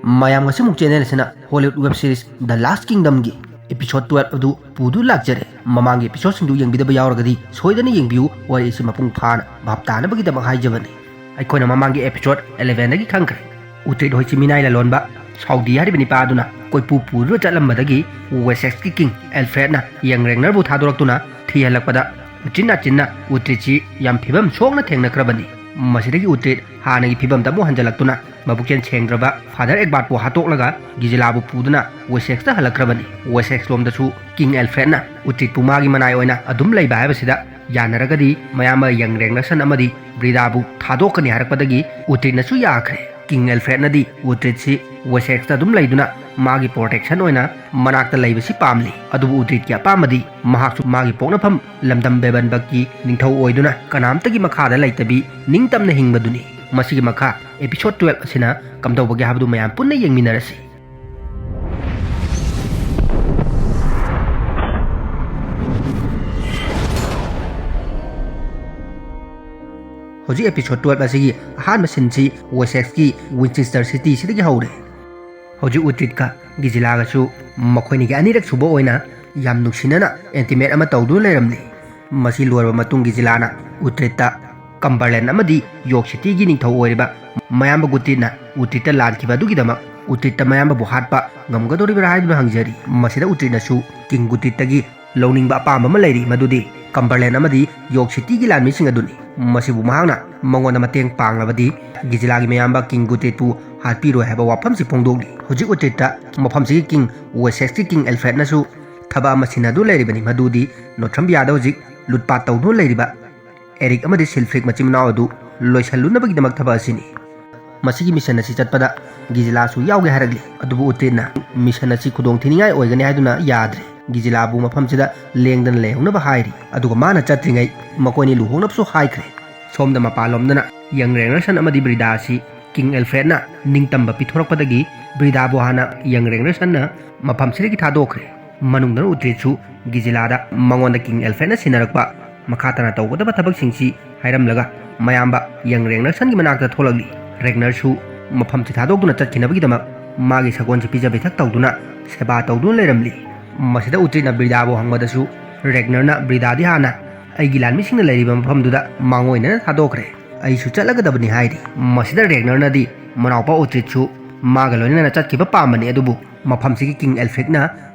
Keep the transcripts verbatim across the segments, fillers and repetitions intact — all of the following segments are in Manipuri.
ꯃꯌꯥꯝ, ꯉꯁꯤꯃꯨꯛ ꯆꯦꯅꯦꯜ ꯑꯁꯤꯅ ꯍꯣꯂꯤꯋꯨꯗ ꯋꯦꯕ ꯁꯤꯔꯤꯁ ꯗ ꯂꯥꯁ ꯀꯤꯡꯗꯝꯒꯤ ꯑꯦꯄꯤꯁꯣꯗ ꯇꯨꯋꯦꯜꯐ ꯑꯗꯨ ꯄꯨꯗꯨꯅ ꯂꯥꯛꯆꯔꯦ꯫ ꯃꯃꯥꯡꯒꯤ ꯑꯦꯄꯤꯁꯣꯗꯁꯤꯡꯗꯨ ꯌꯦꯡꯕꯤꯗꯕ ꯌꯥꯎꯔꯒꯗꯤ ꯁꯣꯏꯗꯅ ꯌꯦꯡꯕꯤꯌꯨ, ꯋꯥꯔꯤ ꯑꯁꯤ ꯃꯄꯨꯡ ꯐꯥꯅ ꯚꯥꯞ ꯇꯥꯅꯕꯒꯤꯗꯃꯛ ꯍꯥꯏꯖꯕꯅꯤ꯫ ꯑꯩꯈꯣꯏꯅ ꯃꯃꯥꯡꯒꯤ ꯑꯦꯄꯤꯁꯣꯗ ꯑꯦꯂꯦꯚꯦꯟꯗꯒꯤ ꯈꯪꯈ꯭ꯔꯦ꯫ ꯎꯇ꯭ꯔꯤꯠ ꯍꯣꯏꯁꯤ ꯃꯤꯅꯥꯏ ꯂꯂꯣꯟꯕ ꯁꯥꯎꯗꯤ ꯍꯥꯏꯔꯤꯕ ꯅꯤꯄꯥ ꯑꯗꯨꯅ ꯀꯣꯏꯄꯨ ꯄꯨꯗꯨꯅ ꯆꯠꯂꯝꯕꯗꯒꯤ ꯋꯦꯁꯦꯛꯁꯀꯤ ꯀꯤꯡ ꯑꯦꯜꯐ꯭ꯔꯦꯗꯅ ꯌꯪ ꯔꯦꯒꯅꯔꯕꯨ ꯊꯥꯗꯣꯔꯛꯇꯨꯅ ꯊꯤꯍꯜꯂꯛꯄꯗ ꯎꯆꯤꯟ ꯅꯥꯆꯤꯟꯅ ꯎꯇ꯭ꯔꯤꯠꯁꯤ ꯌꯥꯝ ꯐꯤꯕꯝ ꯁꯣꯛꯅ ꯊꯦꯡꯅꯈ꯭ꯔꯕꯅꯤ꯫ ꯃꯁꯤꯗꯒꯤ ꯎꯇ꯭ꯔꯤꯠ ꯍꯥꯟꯅꯒꯤ ꯐꯤꯕꯝꯗ ꯑꯃꯨꯛ ꯍꯟꯖꯤꯜꯂꯛꯇꯨꯅ ꯃꯕꯨꯛꯆꯦꯜ ꯁꯦꯡꯗ꯭ꯔꯕ ꯐꯥꯗꯔ ꯑꯦꯛꯕꯥꯔꯠꯄꯨ ꯍꯥꯠꯇꯣꯛꯂꯒ ꯒꯤꯖꯤꯂꯥꯕꯨ ꯄꯨꯗꯨꯅ ꯋꯦꯁꯦꯛꯁꯇ ꯍꯜꯂꯛꯈ꯭ꯔꯕꯅꯤ꯫ ꯋꯦꯁꯦꯛꯁ ꯂꯣꯝꯗꯁꯨ ꯀꯤꯡ ꯑꯦꯜꯐ꯭ꯔꯦꯗꯅ ꯎꯇ꯭ꯔꯤꯠꯄꯨ ꯃꯥꯒꯤ ꯃꯅꯥꯏ ꯑꯣꯏꯅ ꯑꯗꯨꯝ ꯂꯩꯕ ꯍꯥꯏꯕꯁꯤꯗ ꯌꯥꯅꯔꯒꯗꯤ ꯃꯌꯥꯝꯕ ꯌꯪ ꯔꯦꯒꯅꯔꯁꯟ ꯑꯃꯗꯤ ꯕ꯭ꯔꯤꯗꯥꯕꯨ ꯊꯥꯗꯣꯛꯀꯅꯤ ꯍꯥꯏꯔꯛꯄꯗꯒꯤ ꯎꯇ꯭ꯔꯤꯠꯅꯁꯨ ꯌꯥꯈ꯭ꯔꯦ꯫ ꯀꯤꯡ ꯑꯦꯜꯐ꯭ꯔꯦꯗꯅꯗꯤ ꯎꯇ꯭ꯔꯤꯠꯁꯤ ꯋꯦꯁꯦꯛꯁꯇ ꯑꯗꯨꯝ ꯂꯩꯗꯨꯅ ꯃꯥꯒꯤ ꯄ꯭ꯔꯣꯇꯦꯛꯁꯟ ꯑꯣꯏꯅ ꯃꯅꯥꯛꯇ ꯂꯩꯕꯁꯤ ꯄꯥꯝꯂꯤ꯫ ꯑꯗꯨꯕꯨ ꯎꯇ꯭ꯔꯤꯠꯀꯤ ꯑꯄꯥꯝꯕꯗꯤ ꯃꯍꯥꯛꯁꯨ ꯃꯥꯒꯤ ꯄꯣꯛꯅꯐꯝ ꯂꯝꯗꯝ ꯕꯦꯕꯟꯕꯛꯀꯤ ꯅꯤꯡꯊꯧ ꯑꯣꯏꯗꯨꯅ ꯀꯅꯥꯝꯇꯒꯤ ꯃꯈꯥꯗ ꯂꯩꯇꯕꯤ ꯅꯤꯡꯇꯝꯅ ꯍꯤꯡꯕꯗꯨꯅꯤ꯫ ꯃꯁꯤꯒꯤ ꯃꯈꯥ ꯑꯦꯄꯤꯁꯣꯗ ꯇꯨꯋꯦꯜꯐ ꯑꯁꯤꯅ ꯀꯝꯗꯧꯕꯒꯦ ꯍꯥꯏꯕꯗꯨ ꯃꯌꯥꯝ ꯄꯨꯟꯅ ꯌꯦꯡꯃꯤꯟꯅꯔꯁꯤ꯫ ꯍꯧꯖꯤꯛ ꯑꯦꯄꯤꯁꯣꯗ ꯇꯨꯋꯦꯜꯐ ꯑꯁꯤꯒꯤ ꯑꯍꯥꯟꯕ ꯁꯤꯟꯁꯤ ꯋꯦꯁꯦꯛꯁꯀꯤ ꯋꯤꯟꯆꯦꯁꯇꯔ ꯁꯤꯇꯤ ꯁꯤꯗꯒꯤ ꯍꯧꯔꯦ꯫ ꯍꯧꯖꯤꯛ ꯎꯇ꯭ꯔꯤꯠꯀ ꯒꯤꯖꯤꯂꯥꯒꯁꯨ ꯃꯈꯣꯏꯅꯤꯒꯤ ꯑꯅꯤꯔꯛ ꯁꯨꯕ ꯑꯣꯏꯅ ꯌꯥꯝ ꯅꯨꯡꯁꯤꯅꯅ ꯑꯦꯟꯇꯤꯃꯦꯠ ꯑꯃ ꯇꯧꯗꯨꯅ ꯂꯩꯔꯝꯂꯤ꯫ ꯃꯁꯤ ꯂꯣꯏꯔꯕ ꯃꯇꯨꯡ ꯒꯤꯖꯤꯂꯥꯅ ꯎꯇ꯭ꯔꯤꯠꯇ ꯀꯝꯕꯔꯂꯦꯟ ꯑꯃꯗꯤ ꯌꯣꯔꯛ ꯁꯤꯇꯤꯒꯤ ꯅꯤꯡꯊꯧ ꯑꯣꯏꯔꯤꯕ ꯃꯌꯥꯝꯕ ꯒꯨꯇ꯭ꯔꯤꯠꯅ ꯎꯇ꯭ꯔꯤꯠꯇ ꯂꯥꯟꯈꯤꯕ ꯑꯗꯨꯒꯤꯗꯃꯛ ꯎꯇ꯭ꯔꯤꯠꯇ ꯃꯌꯥꯝꯕꯕꯨ ꯍꯥꯠꯄ ꯉꯝꯒꯗꯧꯔꯤꯕ꯭ꯔꯥ ꯍꯥꯏꯗꯨꯅ ꯍꯪꯖꯔꯤ꯫ ꯃꯁꯤꯗ ꯎꯇ꯭ꯔꯤꯠꯅꯁꯨ ꯀꯤꯡ ꯒꯨꯇ꯭ꯔꯤꯠꯇꯒꯤ ꯂꯧꯅꯤꯡꯕ ꯑꯄꯥꯝꯕ ꯑꯃ ꯂꯩꯔꯤ, ꯃꯗꯨꯗꯤ ꯀꯝꯕꯔꯂꯦꯟ ꯑꯃꯗꯤ ꯌꯣꯔꯛ ꯁꯤꯇꯤꯒꯤ ꯂꯥꯟꯃꯤꯁꯤꯡ ꯑꯗꯨꯅꯤ꯫ ꯃꯁꯤꯕꯨ ꯃꯍꯥꯛꯅ ꯃꯉꯣꯟꯗ ꯃꯇꯦꯡ ꯄꯥꯡꯂꯕꯗꯤ ꯒꯤꯖꯤꯂꯥꯒꯤ ꯃꯌꯥꯝꯕ ꯀꯤꯡ ꯒꯨꯇ꯭ꯔꯤꯠꯄꯨ ꯍꯥꯠꯄꯤꯔꯣꯏ ꯍꯥꯏꯕ ꯋꯥꯐꯝꯁꯤ ꯐꯣꯡꯗꯣꯛꯂꯤ꯫ ꯍꯧꯖꯤꯛ ꯎꯇ꯭ꯔꯤꯠꯇ ꯃꯐꯝꯁꯤꯒꯤ ꯀꯤꯡ ꯋꯦꯁꯦꯛꯁꯀꯤ ꯀꯤꯡ ꯑꯦꯜꯐ꯭ꯔꯦꯗꯅꯁꯨ ꯊꯕꯛ ꯑꯃ ꯁꯤꯟꯅꯗꯨꯅ ꯂꯩꯔꯤꯕꯅꯤ, ꯃꯗꯨꯗꯤ ꯅꯣꯊ꯭ꯔꯝꯕꯤꯌꯥꯗ ꯍꯧꯖꯤꯛ ꯂꯨꯠꯄꯥꯠ ꯇꯧꯗꯨꯅ ꯂꯩꯔꯤꯕ ꯑꯦꯔꯤꯛ ꯑꯃꯗꯤ ꯁꯤꯜꯐ꯭ꯔꯤꯛ ꯃꯆꯤꯟ ꯃꯅꯥꯎ ꯑꯗꯨ ꯂꯣꯏꯁꯤꯜꯂꯨꯅꯕꯒꯤꯗꯃꯛ ꯊꯕꯛ ꯑꯁꯤꯅꯤ꯫ ꯃꯁꯤꯒꯤ ꯃꯤꯁꯟ ꯑꯁꯤ ꯆꯠꯄꯗ ꯒꯤꯖꯤꯂꯥꯁꯨ ꯌꯥꯎꯒꯦ ꯍꯥꯏꯔꯛꯂꯤ꯫ ꯑꯗꯨꯕꯨ ꯎꯇ꯭ꯔꯤꯠꯅ ꯃꯤꯁꯟ ꯑꯁꯤ ꯈꯨꯗꯣꯡ ꯊꯤꯅꯤꯡꯉꯥꯏ ꯑꯣꯏꯒꯅꯤ ꯍꯥꯏꯗꯨꯅ ꯌꯥꯗ꯭ꯔꯦ꯫ ꯒꯤꯖꯤꯂꯥꯕꯨ ꯃꯐꯝꯁꯤꯗ ꯂꯦꯡꯗꯅ ꯂꯩꯍꯧꯅꯕ ꯍꯥꯏꯔꯤ꯫ ꯑꯗꯨꯒ ꯃꯥꯅ ꯆꯠꯇ꯭ꯔꯤꯉꯩ ꯃꯈꯣꯏꯅꯤ ꯂꯨꯍꯣꯡꯅꯕꯁꯨ ꯍꯥꯏꯈ꯭ꯔꯦ꯫ ꯁꯣꯝꯗ ꯃꯄꯥꯟꯂꯣꯝꯗꯅ ꯌꯪ ꯔꯦꯒꯅꯔꯁꯟ ꯑꯃꯗꯤ ꯕ꯭ꯔꯤꯗꯥ ꯑꯁꯤ ꯀꯤꯡ ꯑꯦꯜꯐ꯭ꯔꯦꯗꯅ ꯅꯤꯡꯇꯝꯕ ꯄꯤꯊꯣꯔꯛꯄꯗꯒꯤ ꯕ꯭ꯔꯤꯗꯥꯕꯨ ꯍꯥꯟꯅ ꯌꯪ ꯔꯦꯒꯅꯔꯁꯟꯅ ꯃꯐꯝꯁꯤꯗꯒꯤ ꯊꯥꯗꯣꯛꯈ꯭ꯔꯦ꯫ ꯃꯅꯨꯡꯗꯅ ꯎꯇ꯭ꯔꯤꯠꯁꯨ ꯒꯤꯖꯤꯂꯥꯗ ꯃꯉꯣꯟꯗ ꯀꯤꯡ ꯑꯦꯜꯐ꯭ꯔꯦꯗꯅ ꯁꯤꯟꯅꯔꯛꯄ ꯃꯈꯥ ꯇꯥꯅ ꯇꯧꯒꯗꯕ ꯊꯕꯛꯁꯤꯡꯁꯤ ꯍꯥꯏꯔꯝꯂꯒ ꯃꯌꯥꯝꯕ ꯌꯪ ꯔꯦꯒꯅꯔꯁꯟꯒꯤ ꯃꯅꯥꯛꯇ ꯊꯣꯛꯂꯛꯂꯤ꯫ ꯔꯦꯒꯅꯔꯁꯨ ꯃꯐꯝꯁꯤ ꯊꯥꯗꯣꯛꯇꯨꯅ ꯆꯠꯈꯤꯅꯕꯒꯤꯗꯃꯛ ꯃꯥꯒꯤ ꯁꯒꯣꯜꯁꯤ ꯄꯤꯖ ꯄꯤꯊꯛ ꯇꯧꯗꯨꯅ ꯁꯦꯕꯥ ꯇꯧꯗꯨꯅ ꯂꯩꯔꯝꯂꯤ꯫ ꯃꯁꯤꯗ ꯎꯇ꯭ꯔꯤꯠꯅ ꯕ꯭ꯔꯤꯗꯥꯕꯨ ꯍꯪꯕꯗꯁꯨ ꯔꯦꯒꯅꯔꯅ ꯕ꯭ꯔꯤꯗꯥꯗꯤ ꯍꯥꯟꯅ ꯑꯩꯒꯤ ꯂꯥꯟꯃꯤꯁꯤꯡꯅ ꯂꯩꯔꯤꯕ ꯃꯐꯝꯗꯨꯗ ꯃꯥꯡꯑꯣꯏꯅꯅ ꯊꯥꯗꯣꯛꯈ꯭ꯔꯦ, ꯑꯩꯁꯨ ꯆꯠꯂꯒꯗꯕꯅꯤ ꯍꯥꯏꯔꯤ꯫ ꯃꯁꯤꯗ ꯔꯦꯒꯅꯔꯅꯗꯤ ꯃꯅꯥꯎꯄꯥ ꯎꯇ꯭ꯔꯤꯠꯁꯨ ꯃꯥꯒ ꯂꯣꯏꯅꯅ ꯆꯠꯈꯤꯕ ꯄꯥꯝꯕꯅꯤ, ꯑꯗꯨꯕꯨ ꯃꯐꯝꯁꯤꯒꯤ ꯀꯤꯡ ꯑꯦꯜꯐ꯭ꯔꯦꯗꯅ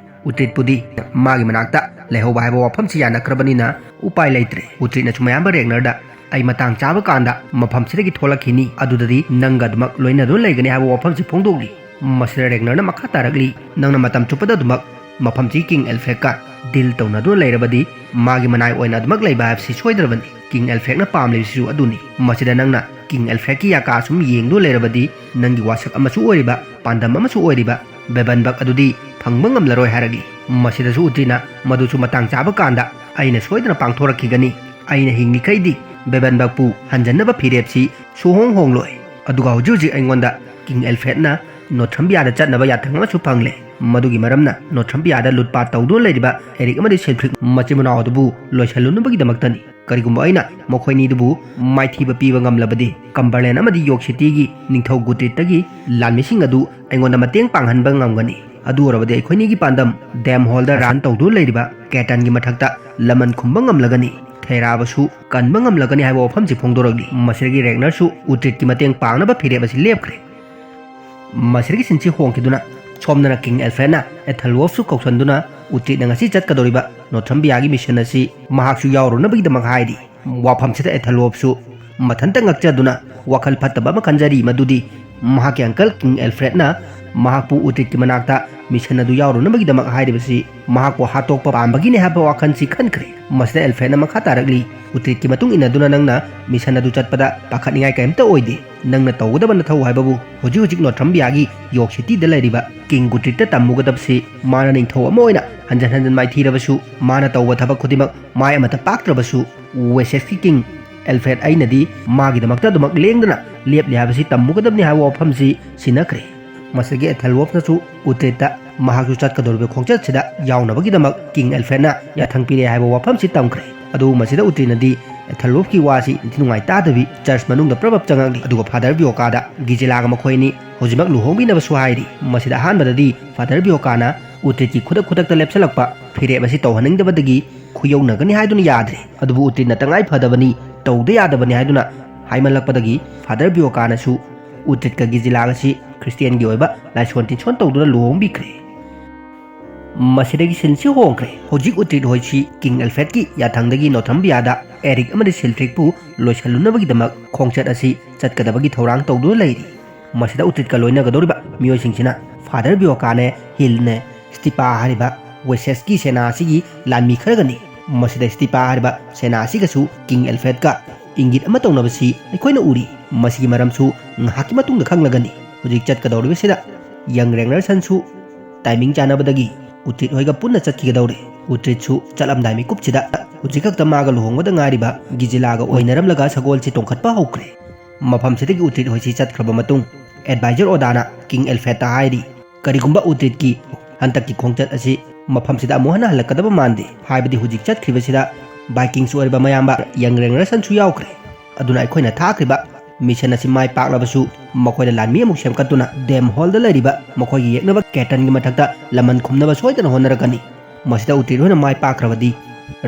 ꯎꯇ꯭ꯔꯤꯠꯄꯨꯗꯤ ꯃꯥꯒꯤ ꯃꯅꯥꯛꯇ ꯂꯩꯍꯧꯕ ꯍꯥꯏꯕ ꯋꯥꯐꯝꯁꯤ ꯌꯥꯅꯈ꯭ꯔꯕꯅꯤꯅ ꯎꯄꯥꯏ ꯂꯩꯇ꯭ꯔꯦ꯫ ꯎꯇ꯭ꯔꯤꯠꯅꯁꯨ ꯃꯌꯥꯝꯕ ꯔꯦꯒꯅꯔꯗ ꯑꯩ ꯃꯇꯥꯡ ꯆꯥꯕ ꯀꯥꯟꯗ ꯃꯐꯝꯁꯤꯗꯒꯤ ꯊꯣꯛꯂꯛꯈꯤꯅꯤ, ꯑꯗꯨꯗꯗꯤ ꯅꯪꯒ ꯑꯗꯨꯃꯛ ꯂꯣꯏꯅꯗꯨꯅ ꯂꯩꯒꯅꯤ ꯍꯥꯏꯕ ꯋꯥꯐꯝꯁꯤ ꯐꯣꯡꯗꯣꯛꯂꯤ꯫ ꯃꯁꯤꯗ ꯔꯦꯒꯅꯔꯅ ꯃꯈꯥ ꯇꯥꯔꯛꯂꯤ, ꯅꯪꯅ ꯃꯇꯝ ꯆꯨꯞꯄꯗ ꯑꯗꯨꯃꯛ ꯃꯐꯝꯁꯤꯒꯤ ꯀꯤꯡ ꯑꯦꯜꯐ꯭ꯔꯦꯗꯀ ꯗꯤꯜ ꯇꯧꯅꯗꯨꯅ ꯂꯩꯔꯕꯗꯤ ꯃꯥꯒꯤ ꯃꯅꯥꯏ ꯑꯣꯏꯅ ꯑꯗꯨꯃꯛ ꯂꯩꯕ ꯍꯥꯏꯕꯁꯤ ꯁꯣꯏꯗ꯭ꯔꯕꯅꯤ꯫ ꯀꯤꯡ ꯑꯦꯜꯐ꯭ꯔꯦꯗꯅ ꯄꯥꯝꯂꯤꯕꯁꯤꯁꯨ ꯑꯗꯨꯅꯤ꯫ ꯃꯁꯤꯗ ꯅꯪꯅ ꯀꯤꯡ ꯑꯦꯜꯐ꯭ꯔꯦꯗꯀꯤ ꯌꯥꯀꯥ ꯁꯨꯝ ꯌꯦꯡꯗꯨꯅ ꯂꯩꯔꯕꯗꯤ ꯅꯪꯒꯤ ꯋꯥꯁꯛ ꯑꯃꯁꯨ ꯑꯣꯏꯔꯤꯕ, ꯄꯥꯟꯗꯝ ꯑꯃꯁꯨ ꯑꯣꯏꯔꯤꯕ ꯕꯦꯕꯟꯕꯛ ꯑꯗꯨꯗꯤ ꯐꯪꯕ ꯉꯝꯂꯔꯣꯏ ꯍꯥꯏꯔꯛꯂꯤ꯫ ꯃꯁꯤꯗꯁꯨ ꯎꯇ꯭ꯔꯤꯅ ꯃꯗꯨꯁꯨ ꯃꯇꯥꯡ ꯆꯥꯕ ꯀꯥꯟꯗ ꯑꯩꯅ ꯁꯣꯏꯗꯅ ꯄꯥꯡꯊꯣꯔꯛꯈꯤꯒꯅꯤ꯫ ꯑꯩꯅ ꯍꯤꯡꯂꯤꯈꯩꯗꯤ ꯕꯦꯕꯟꯕꯛꯄꯨ ꯍꯟꯖꯟꯅꯕ ꯐꯤꯔꯦꯞꯁꯤ ꯁꯨꯍꯣꯡ ꯍꯣꯡꯂꯣꯏ꯫ ꯑꯗꯨꯒ ꯍꯧꯖꯤꯛ ꯍꯧꯖꯤꯛ ꯑꯩꯉꯣꯟꯗ ꯀꯤꯡ ꯑꯦꯜꯐ꯭ꯔꯦꯗꯅ ꯅꯣꯊ꯭ꯔꯝꯕꯤꯌꯥꯗ ꯆꯠꯅꯕ ꯌꯥꯊꯪ ꯑꯃꯁꯨ ꯐꯪꯂꯦ꯫ ꯃꯗꯨꯒꯤ ꯃꯔꯝꯅ ꯅꯣꯊ꯭ꯔꯝꯕꯤꯌꯥꯗ ꯂꯨꯠꯄꯥꯠ ꯇꯧꯗꯨꯅ ꯂꯩꯔꯤꯕ ꯑꯦꯔꯤꯛ ꯑꯃꯗꯤ ꯁꯤꯜꯐ꯭ꯔꯤꯛ ꯃꯆꯤꯟ ꯃꯅꯥꯎ ꯑꯗꯨꯕꯨ ꯂꯣꯏꯁꯤꯜꯂꯨꯅꯕꯒꯤꯗꯃꯛꯇꯅꯤ꯫ ꯀꯔꯤꯒꯨꯝꯕ ꯑꯩꯅ ꯃꯈꯣꯏꯅꯤꯗꯨꯕꯨ ꯃꯥꯏꯊꯤꯕ ꯄꯤꯕ ꯉꯝꯂꯕꯗꯤ ꯀꯝꯕꯔꯂꯦꯟ ꯑꯃꯗꯤ ꯌꯣꯔꯛ ꯁꯤꯇꯤꯒꯤ ꯅꯤꯡꯊꯧ ꯒꯨꯇ꯭ꯔꯤꯠꯇꯒꯤ ꯂꯥꯟꯃꯤꯁꯤꯡ ꯑꯗꯨ ꯑꯩꯉꯣꯟꯗ ꯃꯇꯦꯡ ꯄꯥꯡꯍꯟꯕ ꯉꯝꯒꯅꯤ꯫ ꯑꯗꯨ ꯑꯣꯏꯔꯕꯗꯤ ꯑꯩꯈꯣꯏꯅꯤꯒꯤ ꯄꯥꯟꯗꯝ ꯗꯦꯝ ꯍꯣꯜꯗ ꯔꯥꯟ ꯇꯧꯗꯨꯅ ꯂꯩꯔꯤꯕ ꯀꯦꯇꯟꯒꯤ ꯃꯊꯛꯇ ꯂꯃꯟ ꯈꯨꯝꯕ ꯉꯝꯂꯒꯅꯤ, ꯊꯦꯔꯥꯕꯁꯨ ꯀꯟꯕ ꯉꯝꯂꯒꯅꯤ ꯍꯥꯏꯕ ꯋꯥꯐꯝꯁꯤ ꯐꯣꯡꯗꯣꯔꯛꯂꯤ꯫ ꯃꯁꯤꯗꯒꯤ ꯔꯦꯒꯅꯔꯁꯨ ꯎꯇ꯭ꯔꯤꯠꯀꯤ ꯃꯇꯦꯡ ꯄꯥꯡꯅꯕ ꯐꯤꯔꯦꯞ ꯑꯁꯤ ꯂꯦꯞꯈ꯭ꯔꯦ꯫ ꯃꯁꯤꯗꯒꯤ ꯁꯤꯟꯁꯤ ꯍꯣꯡꯈꯤꯗꯨꯅ ꯁꯣꯝꯗꯅ ꯀꯤꯡ ꯑꯦꯜꯐ꯭ꯔꯦꯗꯅ ꯑꯦꯊꯜꯋꯣꯐꯁꯨ ꯀꯧꯁꯟꯗꯨꯅ ꯎꯇ꯭ꯔꯤꯠꯅ ꯉꯁꯤ ꯆꯠꯀꯗꯧꯔꯤꯕ ꯅꯣꯊ꯭ꯔꯝꯕꯤꯌꯥꯒꯤ ꯃꯤꯁꯟ ꯑꯁꯤ ꯃꯍꯥꯛꯁꯨ ꯌꯥꯎꯔꯨꯅꯕꯒꯤꯗꯃꯛ ꯍꯥꯏꯔꯤ꯫ ꯋꯥꯐꯝꯁꯤꯗ ꯑꯦꯊꯜꯋꯣꯐꯁꯨ ꯃꯊꯟꯇ ꯉꯛꯆꯗꯨꯅ ꯋꯥꯈꯜ ꯐꯠꯇꯕ ꯑꯃ ꯈꯟꯖꯔꯤ, ꯃꯗꯨꯗꯤ ꯃꯍꯥꯛꯀꯤ ꯑꯪꯀꯜ ꯀꯤꯡ ꯑꯦꯜꯐ꯭ꯔꯦꯗꯅ ꯃꯍꯥꯛꯄꯨ ꯎꯇ꯭ꯔꯤꯠꯀꯤ ꯃꯅꯥꯛꯇ ꯃꯤꯁꯟ ꯑꯗꯨ ꯌꯥꯎꯔꯨꯅꯕꯒꯤꯗꯃꯛ ꯍꯥꯏꯔꯤꯕꯁꯤ ꯃꯍꯥꯛꯄꯨ ꯍꯥꯠꯇꯣꯛꯄ ꯄꯥꯝꯕꯒꯤꯅꯤ ꯍꯥꯏꯕ ꯋꯥꯈꯜꯁꯤ ꯈꯟꯈ꯭ꯔꯦ꯫ ꯃꯁꯤꯗ ꯑꯦꯜꯐ꯭ꯔꯦꯗꯅ ꯃꯈꯥ ꯇꯥꯔꯛꯂꯤ, ꯎꯇ꯭ꯔꯤꯠꯀꯤ ꯃꯇꯨꯡ ꯏꯟꯅꯗꯨꯅ ꯅꯪꯅ ꯃꯤꯁꯟ ꯑꯗꯨ ꯆꯠꯄꯗ ꯄꯥꯈꯠꯅꯤꯡꯉꯥꯏ ꯀꯔꯤꯝꯇ ꯑꯣꯏꯗꯦ꯫ ꯅꯪꯅ ꯇꯧꯒꯗꯕ ꯅꯊꯧ ꯍꯥꯏꯕꯕꯨ ꯍꯧꯖꯤꯛ ꯍꯧꯖꯤꯛ ꯅꯣꯊ꯭ꯔꯝꯕꯤꯌꯥꯒꯤ ꯌꯣꯔꯛ ꯁꯤꯇꯤꯗ ꯂꯩꯔꯤꯕ ꯀꯤꯡ ꯒꯨꯇ꯭ꯔꯤꯠꯇ ꯇꯝꯃꯨꯒꯗꯕꯁꯤ꯫ ꯃꯥꯅ ꯅꯤꯡꯊꯧ ꯑꯃ ꯑꯣꯏꯅ ꯍꯟꯖꯟ ꯍꯟꯖꯟ ꯃꯥꯏꯊꯤꯔꯕꯁꯨ, ꯃꯥꯅ ꯇꯧꯕ ꯊꯕꯛ ꯈꯨꯗꯤꯡꯃꯛ ꯃꯥꯏ ꯑꯃꯠꯇ ꯄꯥꯛꯇ꯭ꯔꯕꯁꯨ, ꯋꯦꯁꯦꯁꯀꯤ ꯀꯤꯡ ꯑꯦꯜꯐ꯭ꯔꯦꯗ ꯑꯩꯅꯗꯤ ꯃꯥꯒꯤꯗꯃꯛꯇ ꯑꯗꯨꯃꯛ ꯂꯦꯡꯗꯅ ꯂꯦꯞꯂꯤ ꯍꯥꯏꯕꯁꯤ ꯇꯝꯃꯨꯒꯗꯕꯅꯤ ꯍꯥꯏꯕ ꯋꯥꯐꯝꯁꯤ ꯁꯤꯟꯅꯈ꯭ꯔꯦ꯫ ꯃꯁꯤꯗꯒꯤ ꯑꯦꯊꯦꯜꯋꯣꯐꯅꯁꯨ ꯎꯇ꯭ꯔꯤꯠꯇ ꯃꯍꯥꯛꯁꯨ ꯆꯠꯀꯗꯧꯔꯤꯕ ꯈꯣꯡꯆꯠꯁꯤꯗ ꯌꯥꯎꯅꯕꯒꯤꯗꯃꯛ ꯀꯤꯡ ꯑꯦꯜꯐ꯭ꯔꯦꯗꯅ ꯌꯥꯊꯪ ꯄꯤꯔꯦ ꯍꯥꯏꯕ ꯋꯥꯐꯝꯁꯤ ꯇꯝꯈ꯭ꯔꯦ꯫ ꯑꯗꯨꯕꯨ ꯃꯁꯤꯗ ꯎꯇ꯭ꯔꯤꯠꯅꯗꯤ ꯊꯜꯂꯣꯞꯀꯤ ꯋꯥꯁꯤ ꯏꯟꯊꯤ ꯅꯨꯡꯉꯥꯏ ꯇꯥꯗꯕꯤ ꯆꯔꯆ ꯃꯅꯨꯡꯗ ꯄ꯭ꯔꯞ ꯄ꯭ꯔꯞ ꯆꯪꯉꯛꯂꯤ꯫ ꯑꯗꯨꯒ ꯐꯥꯗꯔ ꯕꯤꯌꯣꯀꯥꯗ ꯒꯤꯖꯤꯂꯥꯒ ꯃꯈꯣꯏ ꯑꯅꯤ ꯍꯧꯖꯤꯛꯃꯛ ꯂꯨꯍꯣꯡꯕꯤꯅꯕꯁꯨ ꯍꯥꯏꯔꯤ꯫ ꯃꯁꯤꯗ ꯑꯍꯥꯟꯕꯗꯗꯤ ꯐꯥꯗꯔ ꯕꯤꯌꯣꯀꯥꯅ ꯎꯇ꯭ꯔꯤꯠꯀꯤ ꯈꯨꯗꯛ ꯈꯨꯗꯛꯇ ꯂꯦꯞꯁꯜꯂꯛꯄ ꯐꯤꯔꯦꯞ ꯑꯁꯤ ꯇꯧꯍꯟꯅꯤꯡꯗꯕꯗꯒꯤ ꯈꯨꯌꯧꯅꯒꯅꯤ ꯍꯥꯏꯗꯨꯅ ꯌꯥꯗ꯭ꯔꯦ꯫ ꯑꯗꯨꯕꯨ ꯎꯇ꯭ꯔꯤꯠꯅ ꯇꯉꯥꯏ ꯐꯗꯕꯅꯤ, ꯇꯧꯗ ꯌꯥꯗꯕꯅꯤ ꯍꯥꯏꯗꯨꯅ ꯍꯥꯏꯃꯜꯂꯛꯄꯗꯒꯤ ꯐꯥꯗꯔ ꯕꯤꯌꯣꯀꯥꯅꯁꯨ ꯎꯇ꯭ꯔꯤꯠꯀ ꯒꯤꯖꯤꯂꯥꯒ ꯑꯁꯤ ꯈ꯭ꯔꯤꯁꯇꯤꯌꯥꯟꯒꯤ ꯑꯣꯏꯕ ꯂꯥꯏꯁꯣꯟ ꯇꯤꯟꯁꯣꯟ ꯇꯧꯗꯨꯅ ꯂꯨꯍꯣꯡꯕꯤꯈ꯭ꯔꯦ꯫ ꯃꯁꯤꯗꯒꯤ ꯁꯤꯟꯁꯤ ꯍꯣꯡꯈ꯭ꯔꯦ꯫ ꯍꯧꯖꯤꯛ ꯎꯇ꯭ꯔꯤꯠ ꯍꯣꯏꯁꯤ ꯀꯤꯡ ꯑꯦꯜꯐ꯭ꯔꯦꯗꯀꯤ ꯌꯥꯊꯪꯗꯒꯤ ꯅꯣꯊꯝꯕꯤꯌꯥꯗ ꯑꯦꯔꯤꯛ ꯑꯃꯗꯤ ꯁꯤꯜꯐ꯭ꯔꯤꯛꯄꯨ ꯂꯣꯏꯁꯤꯜꯂꯨꯅꯕꯒꯤꯗꯃꯛ ꯈꯣꯡꯆꯠ ꯑꯁꯤ ꯆꯠꯀꯗꯕꯒꯤ ꯊꯧꯔꯥꯡ ꯇꯧꯗꯨꯅ ꯂꯩꯔꯤ꯫ ꯃꯁꯤꯗ ꯎꯇ꯭ꯔꯤꯠꯀ ꯂꯣꯏꯅꯒꯗꯧꯔꯤꯕ ꯃꯤꯑꯣꯏꯁꯤꯡꯁꯤꯅ ꯐꯥꯗꯔ ꯕꯤꯌꯣꯀꯥꯅꯦ, ꯍꯤꯜꯅꯦ, ꯁ꯭ꯇꯤꯄꯥ ꯍꯥꯏꯔꯤꯕ ꯋꯦꯁꯦꯁꯀꯤ ꯁꯦꯅꯥ ꯑꯁꯤꯒꯤ ꯂꯥꯟꯃꯤ ꯈꯔꯒꯅꯤ꯫ ꯃꯁꯤꯗ ꯁ꯭ꯇꯤꯄꯥ ꯍꯥꯏꯔꯤꯕ ꯁꯦꯅꯥ ꯑꯁꯤꯒꯁꯨ ꯀꯤꯡ ꯑꯦꯜꯐ꯭ꯔꯦꯗꯀ ꯏꯪꯒꯤꯠ ꯑꯃ ꯇꯧꯅꯕꯁꯤ ꯑꯩꯈꯣꯏꯅ ꯎꯔꯤ꯫ ꯃꯁꯤꯒꯤ ꯃꯔꯝꯁꯨ ꯉꯥꯏꯍꯥꯛꯀꯤ ꯃꯇꯨꯡꯗ ꯈꯪꯂꯒꯅꯤ꯫ ꯍꯧꯖꯤꯛ ꯆꯠꯀꯗꯧꯔꯤꯕꯁꯤꯗ ꯌꯪ ꯔꯦꯡꯅꯔꯁꯟꯁꯨ ꯇꯥꯏꯃꯤꯡ ꯆꯥꯟꯅꯕꯗꯒꯤ ꯎꯇ꯭ꯔꯤꯠ ꯍꯣꯏꯒ ꯄꯨꯟꯅ ꯆꯠꯈꯤꯒꯗꯧꯔꯦ꯫ ꯎꯇ꯭ꯔꯤꯠꯁꯨ ꯆꯠꯂꯝꯗꯥꯏ ꯃꯤꯀꯨꯞꯁꯤꯗ ꯍꯧꯖꯤꯛ ꯈꯛꯇ ꯃꯥꯒ ꯂꯨꯍꯣꯡꯕꯗ ꯉꯥꯏꯔꯤꯕ ꯒꯤꯖꯤꯂꯥꯒ ꯑꯣꯏꯅꯔꯝꯂꯒ ꯁꯒꯣꯜꯁꯤ ꯇꯣꯡꯈꯠꯄ ꯍꯧꯈ꯭ꯔꯦ꯫ ꯃꯐꯝꯁꯤꯗꯒꯤ ꯎꯇ꯭ꯔꯤꯠ ꯍꯣꯏꯁꯤ ꯆꯠꯈ꯭ꯔꯕ ꯃꯇꯨꯡ ꯑꯦꯗꯚꯥꯏꯖꯔ ꯑꯣꯗꯥꯅ ꯀꯤꯡ ꯑꯦꯜꯐ꯭ꯔꯦꯗꯇ ꯍꯥꯏꯔꯤ, ꯀꯔꯤꯒꯨꯝꯕ ꯎꯇ꯭ꯔꯤꯠꯀꯤ ꯍꯟꯗꯛꯀꯤ ꯈꯣꯡꯆꯠ ꯑꯁꯤ ꯃꯐꯝꯁꯤꯗ ꯑꯃꯨꯛ ꯍꯟꯅ ꯍꯜꯂꯛꯀꯗꯕ ꯃꯥꯟꯗꯦ, ꯍꯥꯏꯕꯗꯤ ꯍꯧꯖꯤꯛ ꯆꯠꯈ꯭ꯔꯤꯕꯁꯤꯗ ꯚꯥꯏꯀꯤꯡꯁꯨ ꯑꯣꯏꯔꯕ ꯃꯌꯥꯝꯕ ꯌꯪ ꯔꯦꯡꯅꯔꯁꯟꯁꯨ ꯌꯥꯎꯈ꯭ꯔꯦ꯫ ꯑꯗꯨꯅ ꯑꯩꯈꯣꯏꯅ ꯊꯥꯈ꯭ꯔꯤꯕ ꯃꯤꯁꯟ ꯑꯁꯤ ꯃꯥꯏ ꯄꯥꯛꯂꯕꯁꯨ ꯃꯈꯣꯏꯅ ꯂꯥꯟꯃꯤ ꯑꯃꯨꯛ ꯁꯦꯝꯒꯠꯇꯨꯅ ꯗꯦꯝ ꯍꯣꯜꯗ ꯂꯩꯔꯤꯕ ꯃꯈꯣꯏꯒꯤ ꯌꯦꯛꯅꯕ ꯀꯦꯇꯟꯒꯤ ꯃꯊꯛꯇ ꯂꯃꯟ ꯈꯨꯝꯅꯕ ꯁꯣꯏꯗꯅ ꯍꯣꯠꯅꯔꯛꯀꯅꯤ꯫ ꯃꯁꯤꯗ ꯎꯇ꯭ꯔꯤꯠ ꯍꯣꯏꯅ ꯃꯥꯏ ꯄꯥꯛꯈ꯭ꯔꯕꯗꯤ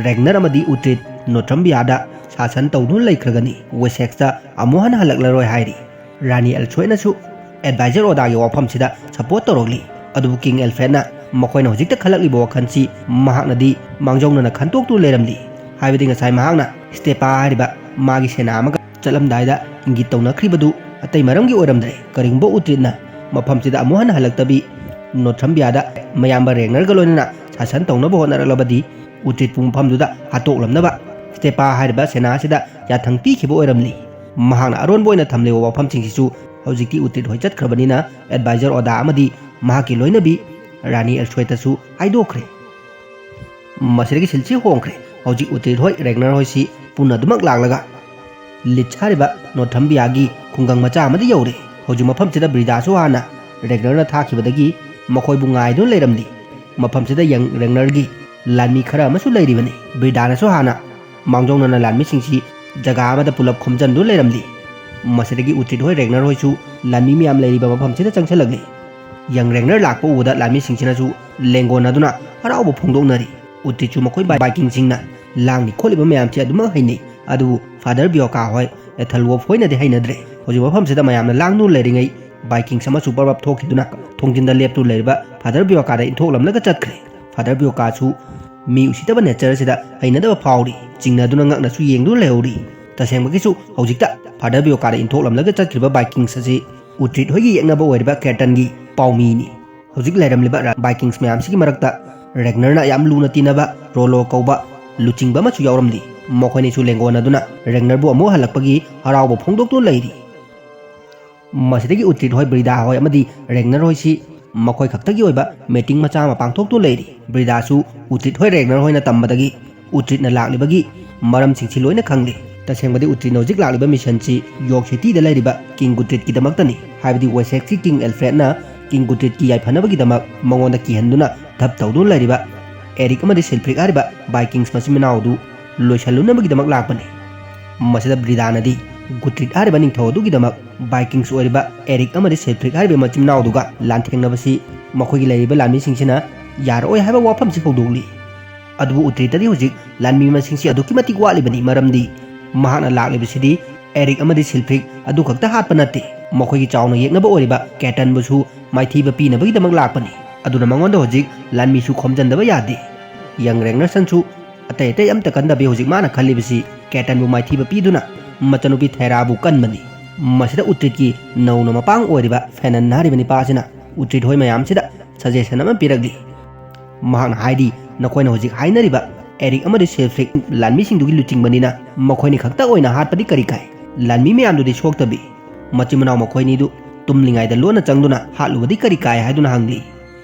ꯔꯦꯒꯅꯔ ꯑꯃꯗꯤ ꯎꯇ꯭ꯔꯤꯠ ꯅꯣꯇ꯭ꯔꯝꯕꯤꯌꯥꯗ ꯁꯥꯁꯟ ꯇꯧꯗꯨꯅ ꯂꯩꯈ꯭ꯔꯒꯅꯤ꯫ ꯋꯦꯁꯦꯛꯁꯇ ꯑꯃꯨꯛ ꯍꯟꯅ ꯍꯜꯂꯛꯂꯔꯣꯏ ꯍꯥꯏꯔꯤ꯫ ꯔꯥꯅꯤ ꯑꯦꯜꯁꯣꯏꯅꯁꯨ ꯑꯦꯗꯚꯥꯏꯖꯔ ꯑꯣꯗꯥꯒꯤ ꯋꯥꯐꯝꯁꯤꯗ ꯁꯄꯣꯔꯠ ꯇꯧꯔꯛꯂꯤ꯫ ꯑꯗꯨꯕꯨ ꯀꯤꯡ ꯑꯦꯜꯐ꯭ꯔꯦꯗꯅ ꯃꯈꯣꯏꯅ ꯍꯧꯖꯤꯛꯇ ꯈꯜꯂꯛꯂꯤꯕ ꯋꯥꯈꯜꯁꯤ ꯃꯍꯥꯛꯅꯗꯤ ꯃꯥꯡꯖꯧꯅꯅ ꯈꯟꯇꯣꯛꯇꯨꯅ ꯂꯩꯔꯝꯂꯤ꯫ ꯍꯥꯏꯕꯗꯤ ꯉꯁꯥꯏ ꯃꯍꯥꯛꯅ ꯁ꯭ꯇꯦꯄꯥ ꯍꯥꯏꯔꯤꯕ ꯃꯥꯒꯤ ꯁꯦꯅꯥ ꯑꯃꯒ ꯆꯠꯂꯝꯗꯥꯏꯗ ꯏꯪꯒꯤꯠ ꯇꯧꯅꯈ꯭ꯔꯤꯕꯗꯨ ꯑꯇꯩ ꯃꯔꯝꯒꯤ ꯑꯣꯏꯔꯝꯗ꯭ꯔꯦ꯫ ꯀꯔꯤꯒꯨꯝꯕ ꯎꯇ꯭ꯔꯤꯠꯅ ꯃꯐꯝꯁꯤꯗ ꯑꯃꯨꯛ ꯍꯟꯅ ꯍꯜꯂꯛꯇꯕꯤ ꯅꯣꯊ꯭ꯔꯝꯕꯤꯌꯥꯗ ꯃꯌꯥꯝꯕ ꯔꯦꯒꯅꯔꯒ ꯂꯣꯏꯅꯅ ꯁꯥꯁꯟ ꯇꯧꯅꯕ ꯍꯣꯠꯅꯔꯛꯂꯕꯗꯤ ꯎꯇ꯭ꯔꯤꯠꯄꯨ ꯃꯐꯝꯗꯨꯗ ꯍꯥꯠꯇꯣꯛꯂꯝꯅꯕ ꯁ꯭ꯇꯦꯄꯥ ꯍꯥꯏꯔꯤꯕ ꯁꯦꯅꯥ ꯑꯁꯤꯗ ꯌꯥꯊꯪ ꯄꯤꯈꯤꯕ ꯑꯣꯏꯔꯝꯂꯤ꯫ ꯃꯍꯥꯛꯅ ꯑꯔꯣꯟꯕ ꯑꯣꯏꯅ ꯊꯝꯂꯤꯕ ꯋꯥꯐꯝꯁꯤꯡꯁꯤꯁꯨ ꯍꯧꯖꯤꯛꯇꯤ ꯎꯇ꯭ꯔꯤꯠ ꯍꯣꯏ ꯆꯠꯈ꯭ꯔꯕꯅꯤꯅ ꯑꯦꯗꯚꯥꯏꯖꯔ ꯑꯣꯗꯥ ꯑꯃꯗꯤ ꯃꯍꯥꯛꯀꯤ ꯂꯣꯏꯅꯕꯤ ꯔꯥꯅꯤ ꯑꯦꯜꯁꯣꯏꯇꯁꯨ ꯍꯥꯏꯗꯣꯛꯈ꯭ꯔꯦ꯫ ꯃꯁꯤꯗꯒꯤ ꯁꯤꯟꯁꯤ ꯍꯣꯡꯈ꯭ꯔꯦ꯫ ꯍꯧꯖꯤꯛ ꯎꯇ꯭ꯔꯤꯠ ꯍꯣꯏ ꯔꯦꯒꯅꯔ ꯍꯣꯏꯁꯤ ꯄꯨꯟꯅ ꯑꯗꯨꯃꯛ ꯂꯥꯛꯂꯒ ꯂꯤꯠꯁ ꯍꯥꯏꯔꯤꯕ ꯅꯣꯊꯝꯕꯤꯌꯥꯒꯤ ꯈꯨꯡꯒꯪ ꯃꯆꯥ ꯑꯃꯗ ꯌꯧꯔꯦ꯫ ꯍꯧꯖꯤꯛ ꯃꯐꯝꯁꯤꯗ ꯕ꯭ꯔꯤꯗꯥꯁꯨ ꯍꯥꯟꯅ ꯔꯦꯒꯅꯔꯅ ꯊꯥꯈꯤꯕꯗꯒꯤ ꯃꯈꯣꯏꯕꯨ ꯉꯥꯏꯗꯨꯅ ꯂꯩꯔꯝꯂꯤ꯫ ꯃꯐꯝꯁꯤꯗ ꯌꯪ ꯔꯦꯒꯅꯔꯒꯤ ꯂꯥꯟꯃꯤ ꯈꯔ ꯑꯃꯁꯨ ꯂꯩꯔꯤꯕꯅꯤ꯫ ꯕ꯭ꯔꯤꯗꯥꯅꯁꯨ ꯍꯥꯟꯅ ꯃꯥꯡꯖꯧꯅꯅ ꯂꯥꯟꯃꯤꯁꯤꯡꯁꯤ ꯖꯒꯥ ꯑꯃꯗ ꯄꯨꯂꯞ ꯈꯣꯝꯖꯤꯟꯗꯨꯅ ꯂꯩꯔꯝꯂꯤ꯫ ꯃꯁꯤꯗꯒꯤ ꯎꯇ꯭ꯔꯤꯠ ꯍꯣꯏ ꯔꯦꯒꯅꯔ ꯍꯣꯏꯁꯨ ꯂꯥꯟꯃꯤ ꯃꯌꯥꯝ ꯂꯩꯔꯤꯕ ꯃꯐꯝꯁꯤꯗ ꯆꯪꯁꯤꯜꯂꯛꯂꯤ꯫ ꯌꯪ ꯔꯦꯒꯅꯔ ꯂꯥꯛꯄ ꯎꯕꯗ ꯂꯥꯟꯃꯤꯁꯤꯡꯁꯤꯅꯁꯨ ꯂꯦꯡꯒꯣꯟꯅꯗꯨꯅ ꯍꯔꯥꯎꯕ ꯐꯣꯡꯗꯣꯛꯅꯔꯤ꯫ ꯎꯇ꯭ꯔꯤꯠꯁꯨ ꯃꯈꯣꯏ ꯕꯥꯏꯀꯤꯡꯁꯤꯡꯅ ꯂꯥꯡꯂꯤ ꯈꯣꯠꯂꯤꯕ ꯃꯌꯥꯝꯁꯤ ꯑꯗꯨꯃꯛ ꯍꯩꯅꯩ꯫ ꯑꯗꯨꯕꯨ ꯐꯥꯗꯔ ꯕꯤꯌꯣꯀꯥ ꯍꯣꯏ ꯑꯦꯊꯜꯋꯣꯐ ꯍꯣꯏꯅꯗꯤ ꯍꯩꯅꯗ꯭ꯔꯦ꯫ ꯍꯧꯖꯤꯛ ꯃꯐꯝꯁꯤꯗ ꯃꯌꯥꯝꯅ ꯂꯥꯡꯗꯨꯅ ꯂꯩꯔꯤꯉꯩ ꯕꯥꯏꯀꯤꯡꯁ ꯑꯃꯁꯨ ꯄꯔꯞ ꯊꯣꯛꯈꯤꯗꯨꯅ ꯊꯣꯡꯖꯤꯟꯗ ꯂꯦꯞꯇꯨꯅ ꯂꯩꯔꯤꯕ ꯐꯥꯗꯔ ꯕꯤꯌꯣꯀꯥꯗ ꯏꯟꯊꯣꯛꯂꯝꯂꯒ ꯆꯠꯈ꯭ꯔꯦ꯫ ꯐꯥꯗꯔ ꯕꯤꯌꯣꯀꯥꯁꯨ ꯃꯤ ꯎꯁꯤꯠꯇꯕ ꯅꯦꯆꯔ ꯑꯁꯤꯗ ꯍꯩꯅꯗꯕ ꯐꯥꯎꯔꯤ꯫ ꯆꯤꯡꯅꯗꯨꯅ ꯉꯛꯅꯁꯨ ꯌꯦꯡꯗꯨꯅ ꯂꯩꯍꯧꯔꯤ꯫ ꯇꯁꯦꯡꯕꯒꯤꯁꯨ ꯍꯧꯖꯤꯛꯇ ꯐꯥꯗꯔ ꯕꯤꯌꯣꯀꯥꯗ ꯏꯟꯊꯣꯛꯂꯝꯂꯒ ꯆꯠꯈ꯭ꯔꯤꯕ ꯕꯥꯏꯀꯤꯡꯁ ꯑꯁꯤ ꯎꯇ꯭ꯔꯤꯠ ꯍꯣꯏꯒꯤ ꯌꯦꯛꯅꯕ ꯑꯣꯏꯔꯤꯕ ꯀꯦꯇꯟꯒꯤ ꯄꯥꯎꯃꯤꯅꯤ꯫ ꯍꯧꯖꯤꯛ ꯂꯩꯔꯝꯂꯤꯕ ꯔ-, ꯕꯥꯏꯀꯤꯡꯁ ꯃꯌꯥꯝꯁꯤꯒꯤ ꯃꯔꯛꯇ ꯔꯦꯒꯅꯔꯅ ꯌꯥꯝ ꯂꯨꯅ ꯇꯤꯟꯅꯕ ꯔꯣꯂꯣ ꯀꯧꯕ ꯂꯨꯆꯤꯡꯕ ꯑꯃꯁꯨ ꯌꯥꯎꯔꯝꯂꯤ꯫ ꯃꯈꯣꯏꯅꯤꯁꯨ ꯂꯦꯡꯒꯣꯟꯅꯗꯨꯅ ꯔꯦꯒꯅꯔꯕꯨ ꯑꯃꯨꯛ ꯍꯜꯂꯛꯄꯒꯤ ꯍꯔꯥꯎꯕ ꯐꯣꯡꯗꯣꯛꯇꯨꯅ ꯂꯩꯔꯤ꯫ ꯃꯁꯤꯗꯒꯤ ꯎꯇ꯭ꯔꯤꯠ ꯍꯣꯏ, ꯕ꯭ꯔꯤꯗꯥ ꯍꯣꯏ ꯑꯃꯗꯤ ꯔꯦꯒꯅꯔ ꯍꯣꯏꯁꯤ ꯃꯈꯣꯏ ꯈꯛꯇꯒꯤ ꯑꯣꯏꯕ ꯃꯤꯇꯤꯡ ꯃꯆꯥ ꯑꯃ ꯄꯥꯡꯊꯣꯛꯇꯨꯅ ꯂꯩꯔꯤ꯫ ꯕ꯭ꯔꯤꯗꯥꯁꯨ ꯎꯇ꯭ꯔꯤꯠ ꯍꯣꯏ ꯔꯦꯒꯅꯔ ꯍꯣꯏꯅ ꯇꯝꯕꯗꯒꯤ ꯎꯇ꯭ꯔꯤꯠꯅ ꯂꯥꯛꯂꯤꯕꯒꯤ ꯃꯔꯝꯁꯤꯡꯁꯤ ꯂꯣꯏꯅ ꯈꯪꯂꯤ꯫ ꯇꯁꯦꯡꯕꯗꯤ ꯎꯇ꯭ꯔꯤꯠꯅ ꯍꯧꯖꯤꯛ ꯂꯥꯛꯂꯤꯕ ꯃꯤꯁꯟꯁꯤ ꯌꯣꯔꯛ ꯁꯤꯇꯤꯗ ꯂꯩꯔꯤꯕ ꯀꯤꯡ ꯒꯨꯇ꯭ꯔꯤꯠꯀꯤꯗꯃꯛꯇꯅꯤ꯫ ꯍꯥꯏꯕꯗꯤ ꯋꯦꯁꯦꯛꯁꯀꯤ ꯀꯤꯡ ꯑꯦꯜꯐ꯭ꯔꯦꯗꯅ ꯀꯤꯡ ꯒꯨꯇ꯭ꯔꯤꯠꯀꯤ ꯌꯥꯏꯐꯅꯕꯒꯤꯗꯃꯛ ꯃꯉꯣꯟꯗ ꯀꯤꯍꯟꯗꯨꯅ ꯙꯞ ꯇꯧꯗꯨꯅ ꯂꯩꯔꯤꯕ ꯑꯦꯔꯤꯛ ꯑꯃꯗꯤ ꯁꯤꯜꯐ꯭ꯔꯤꯛ ꯍꯥꯏꯔꯤꯕ ꯕꯥꯏꯀꯤꯡꯁ ꯃꯆꯤꯟ ꯃꯅꯥꯎ ꯑꯗꯨ ꯂꯣꯏꯁꯤꯜꯂꯨꯅꯕꯒꯤꯗꯃꯛ ꯂꯥꯛꯄꯅꯤ꯫ ꯃꯁꯤꯗ ꯕ꯭ꯔꯤꯗꯥꯅꯗꯤ ꯒꯨꯇ꯭ꯔꯤꯠ ꯍꯥꯏꯔꯤꯕ ꯅꯤꯡꯊꯧ ꯑꯗꯨꯒꯤꯗꯃꯛ ꯕꯥꯏꯀꯤꯡꯁ ꯑꯣꯏꯔꯤꯕ ꯑꯦꯔꯤꯛ ꯑꯃꯗꯤ ꯁꯤꯜꯐ꯭ꯔꯤꯛ ꯍꯥꯏꯔꯤꯕ ꯃꯆꯤꯟ ꯃꯅꯥꯎꯗꯨꯒ ꯂꯥꯟꯊꯦꯡꯅꯕꯁꯤ ꯃꯈꯣꯏꯒꯤ ꯂꯩꯔꯤꯕ ꯂꯥꯟꯃꯤꯁꯤꯡꯁꯤꯅ ꯌꯥꯔꯛꯑꯣꯏ ꯍꯥꯏꯕ ꯋꯥꯐꯝꯁꯤ ꯍꯧꯗꯣꯛꯂꯤ꯫ ꯑꯗꯨꯕꯨ ꯎꯇ꯭ꯔꯤꯠꯇꯗꯤ ꯍꯧꯖꯤꯛ ꯂꯥꯟꯃꯤ ꯃꯁꯤꯡꯁꯤ ꯑꯗꯨꯛꯀꯤ ꯃꯇꯤꯛ ꯋꯥꯠꯂꯤꯕꯅꯤ, ꯃꯔꯝꯗꯤ ꯃꯍꯥꯛꯅ ꯂꯥꯛꯂꯤꯕꯁꯤꯗꯤ ꯑꯦꯔꯤꯛ ꯑꯃꯗꯤ ꯁꯤꯜꯐ꯭ꯔꯤꯛ ꯑꯗꯨ ꯈꯛꯇ ꯍꯥꯠꯄ ꯅꯠꯇꯦ, ꯃꯈꯣꯏꯒꯤ ꯆꯥꯎꯅ ꯌꯦꯛꯅꯕ ꯑꯣꯏꯔꯤꯕ ꯀꯦꯇꯟꯕꯨꯁꯨ ꯃꯥꯏꯊꯤꯕ ꯄꯤꯅꯕꯒꯤꯗꯃꯛ ꯂꯥꯛꯄꯅꯤ꯫ ꯑꯗꯨꯅ ꯃꯉꯣꯟꯗ ꯍꯧꯖꯤꯛ ꯂꯥꯟꯃꯤꯁꯨ ꯈꯣꯝꯖꯤꯟꯗꯕ ꯌꯥꯗꯦ꯫ ꯌꯪ ꯔꯦꯒꯅꯔꯁꯟꯁꯨ ꯑꯇꯩ ꯑꯇꯩ ꯑꯝꯇ ꯀꯟꯗꯕꯤ ꯍꯧꯖꯤꯛ ꯃꯥꯅ ꯈꯜꯂꯤꯕꯁꯤ ꯀꯦꯇꯟꯕꯨ ꯃꯥꯏꯊꯤꯕ ꯄꯤꯗꯨꯅ ꯃꯆꯥꯅꯨꯄꯤ ꯊꯦꯔꯥꯕꯨ ꯀꯟꯕꯅꯤ꯫ ꯃꯁꯤꯗ ꯎꯇ꯭ꯔꯤꯠꯀꯤ ꯅꯧꯅ ꯃꯄꯥꯡ ꯑꯣꯏꯔꯤꯕ ꯐꯦꯅꯟ ꯍꯥꯏꯔꯤꯕ ꯅꯤꯄꯥ ꯑꯁꯤꯅ ꯎꯇ꯭ꯔꯤꯠ ꯍꯣꯏ ꯃꯌꯥꯝꯁꯤꯗ ꯁꯖꯦꯁꯟ ꯑꯃ ꯄꯤꯔꯛꯂꯤ꯫ ꯃꯍꯥꯛꯅ ꯍꯥꯏꯔꯤ, ꯅꯈꯣꯏꯅ ꯍꯧꯖꯤꯛ ꯍꯥꯏꯅꯔꯤꯕ ꯑꯦꯔꯤꯛ ꯑꯃꯗꯤ ꯁꯤꯜꯐ꯭ꯔꯤꯛ ꯂꯥꯟꯃꯤꯁꯤꯡꯗꯨꯒꯤ ꯂꯨꯆꯤꯡꯕꯅꯤꯅ ꯃꯈꯣꯏꯅꯤ ꯈꯛꯇ ꯑꯣꯏꯅ ꯍꯥꯠꯄꯗꯤ ꯀꯔꯤ ꯀꯥꯏ? ꯂꯥꯟꯃꯤ ꯃꯌꯥꯝꯗꯨꯗꯤ ꯁꯣꯛꯇꯕꯤ꯫ ꯃꯆꯤꯟ ꯃꯅꯥꯎ ꯃꯈꯣꯏꯅꯤꯗꯨ ꯇꯨꯝꯂꯤꯉꯩꯗ ꯂꯣꯟꯅ ꯆꯪꯗꯨꯅ ꯍꯥꯠꯂꯨꯕꯗꯤ ꯀꯔꯤ ꯀꯥꯏ ꯍꯥꯏꯗꯨꯅ ꯍꯪꯂꯤ꯫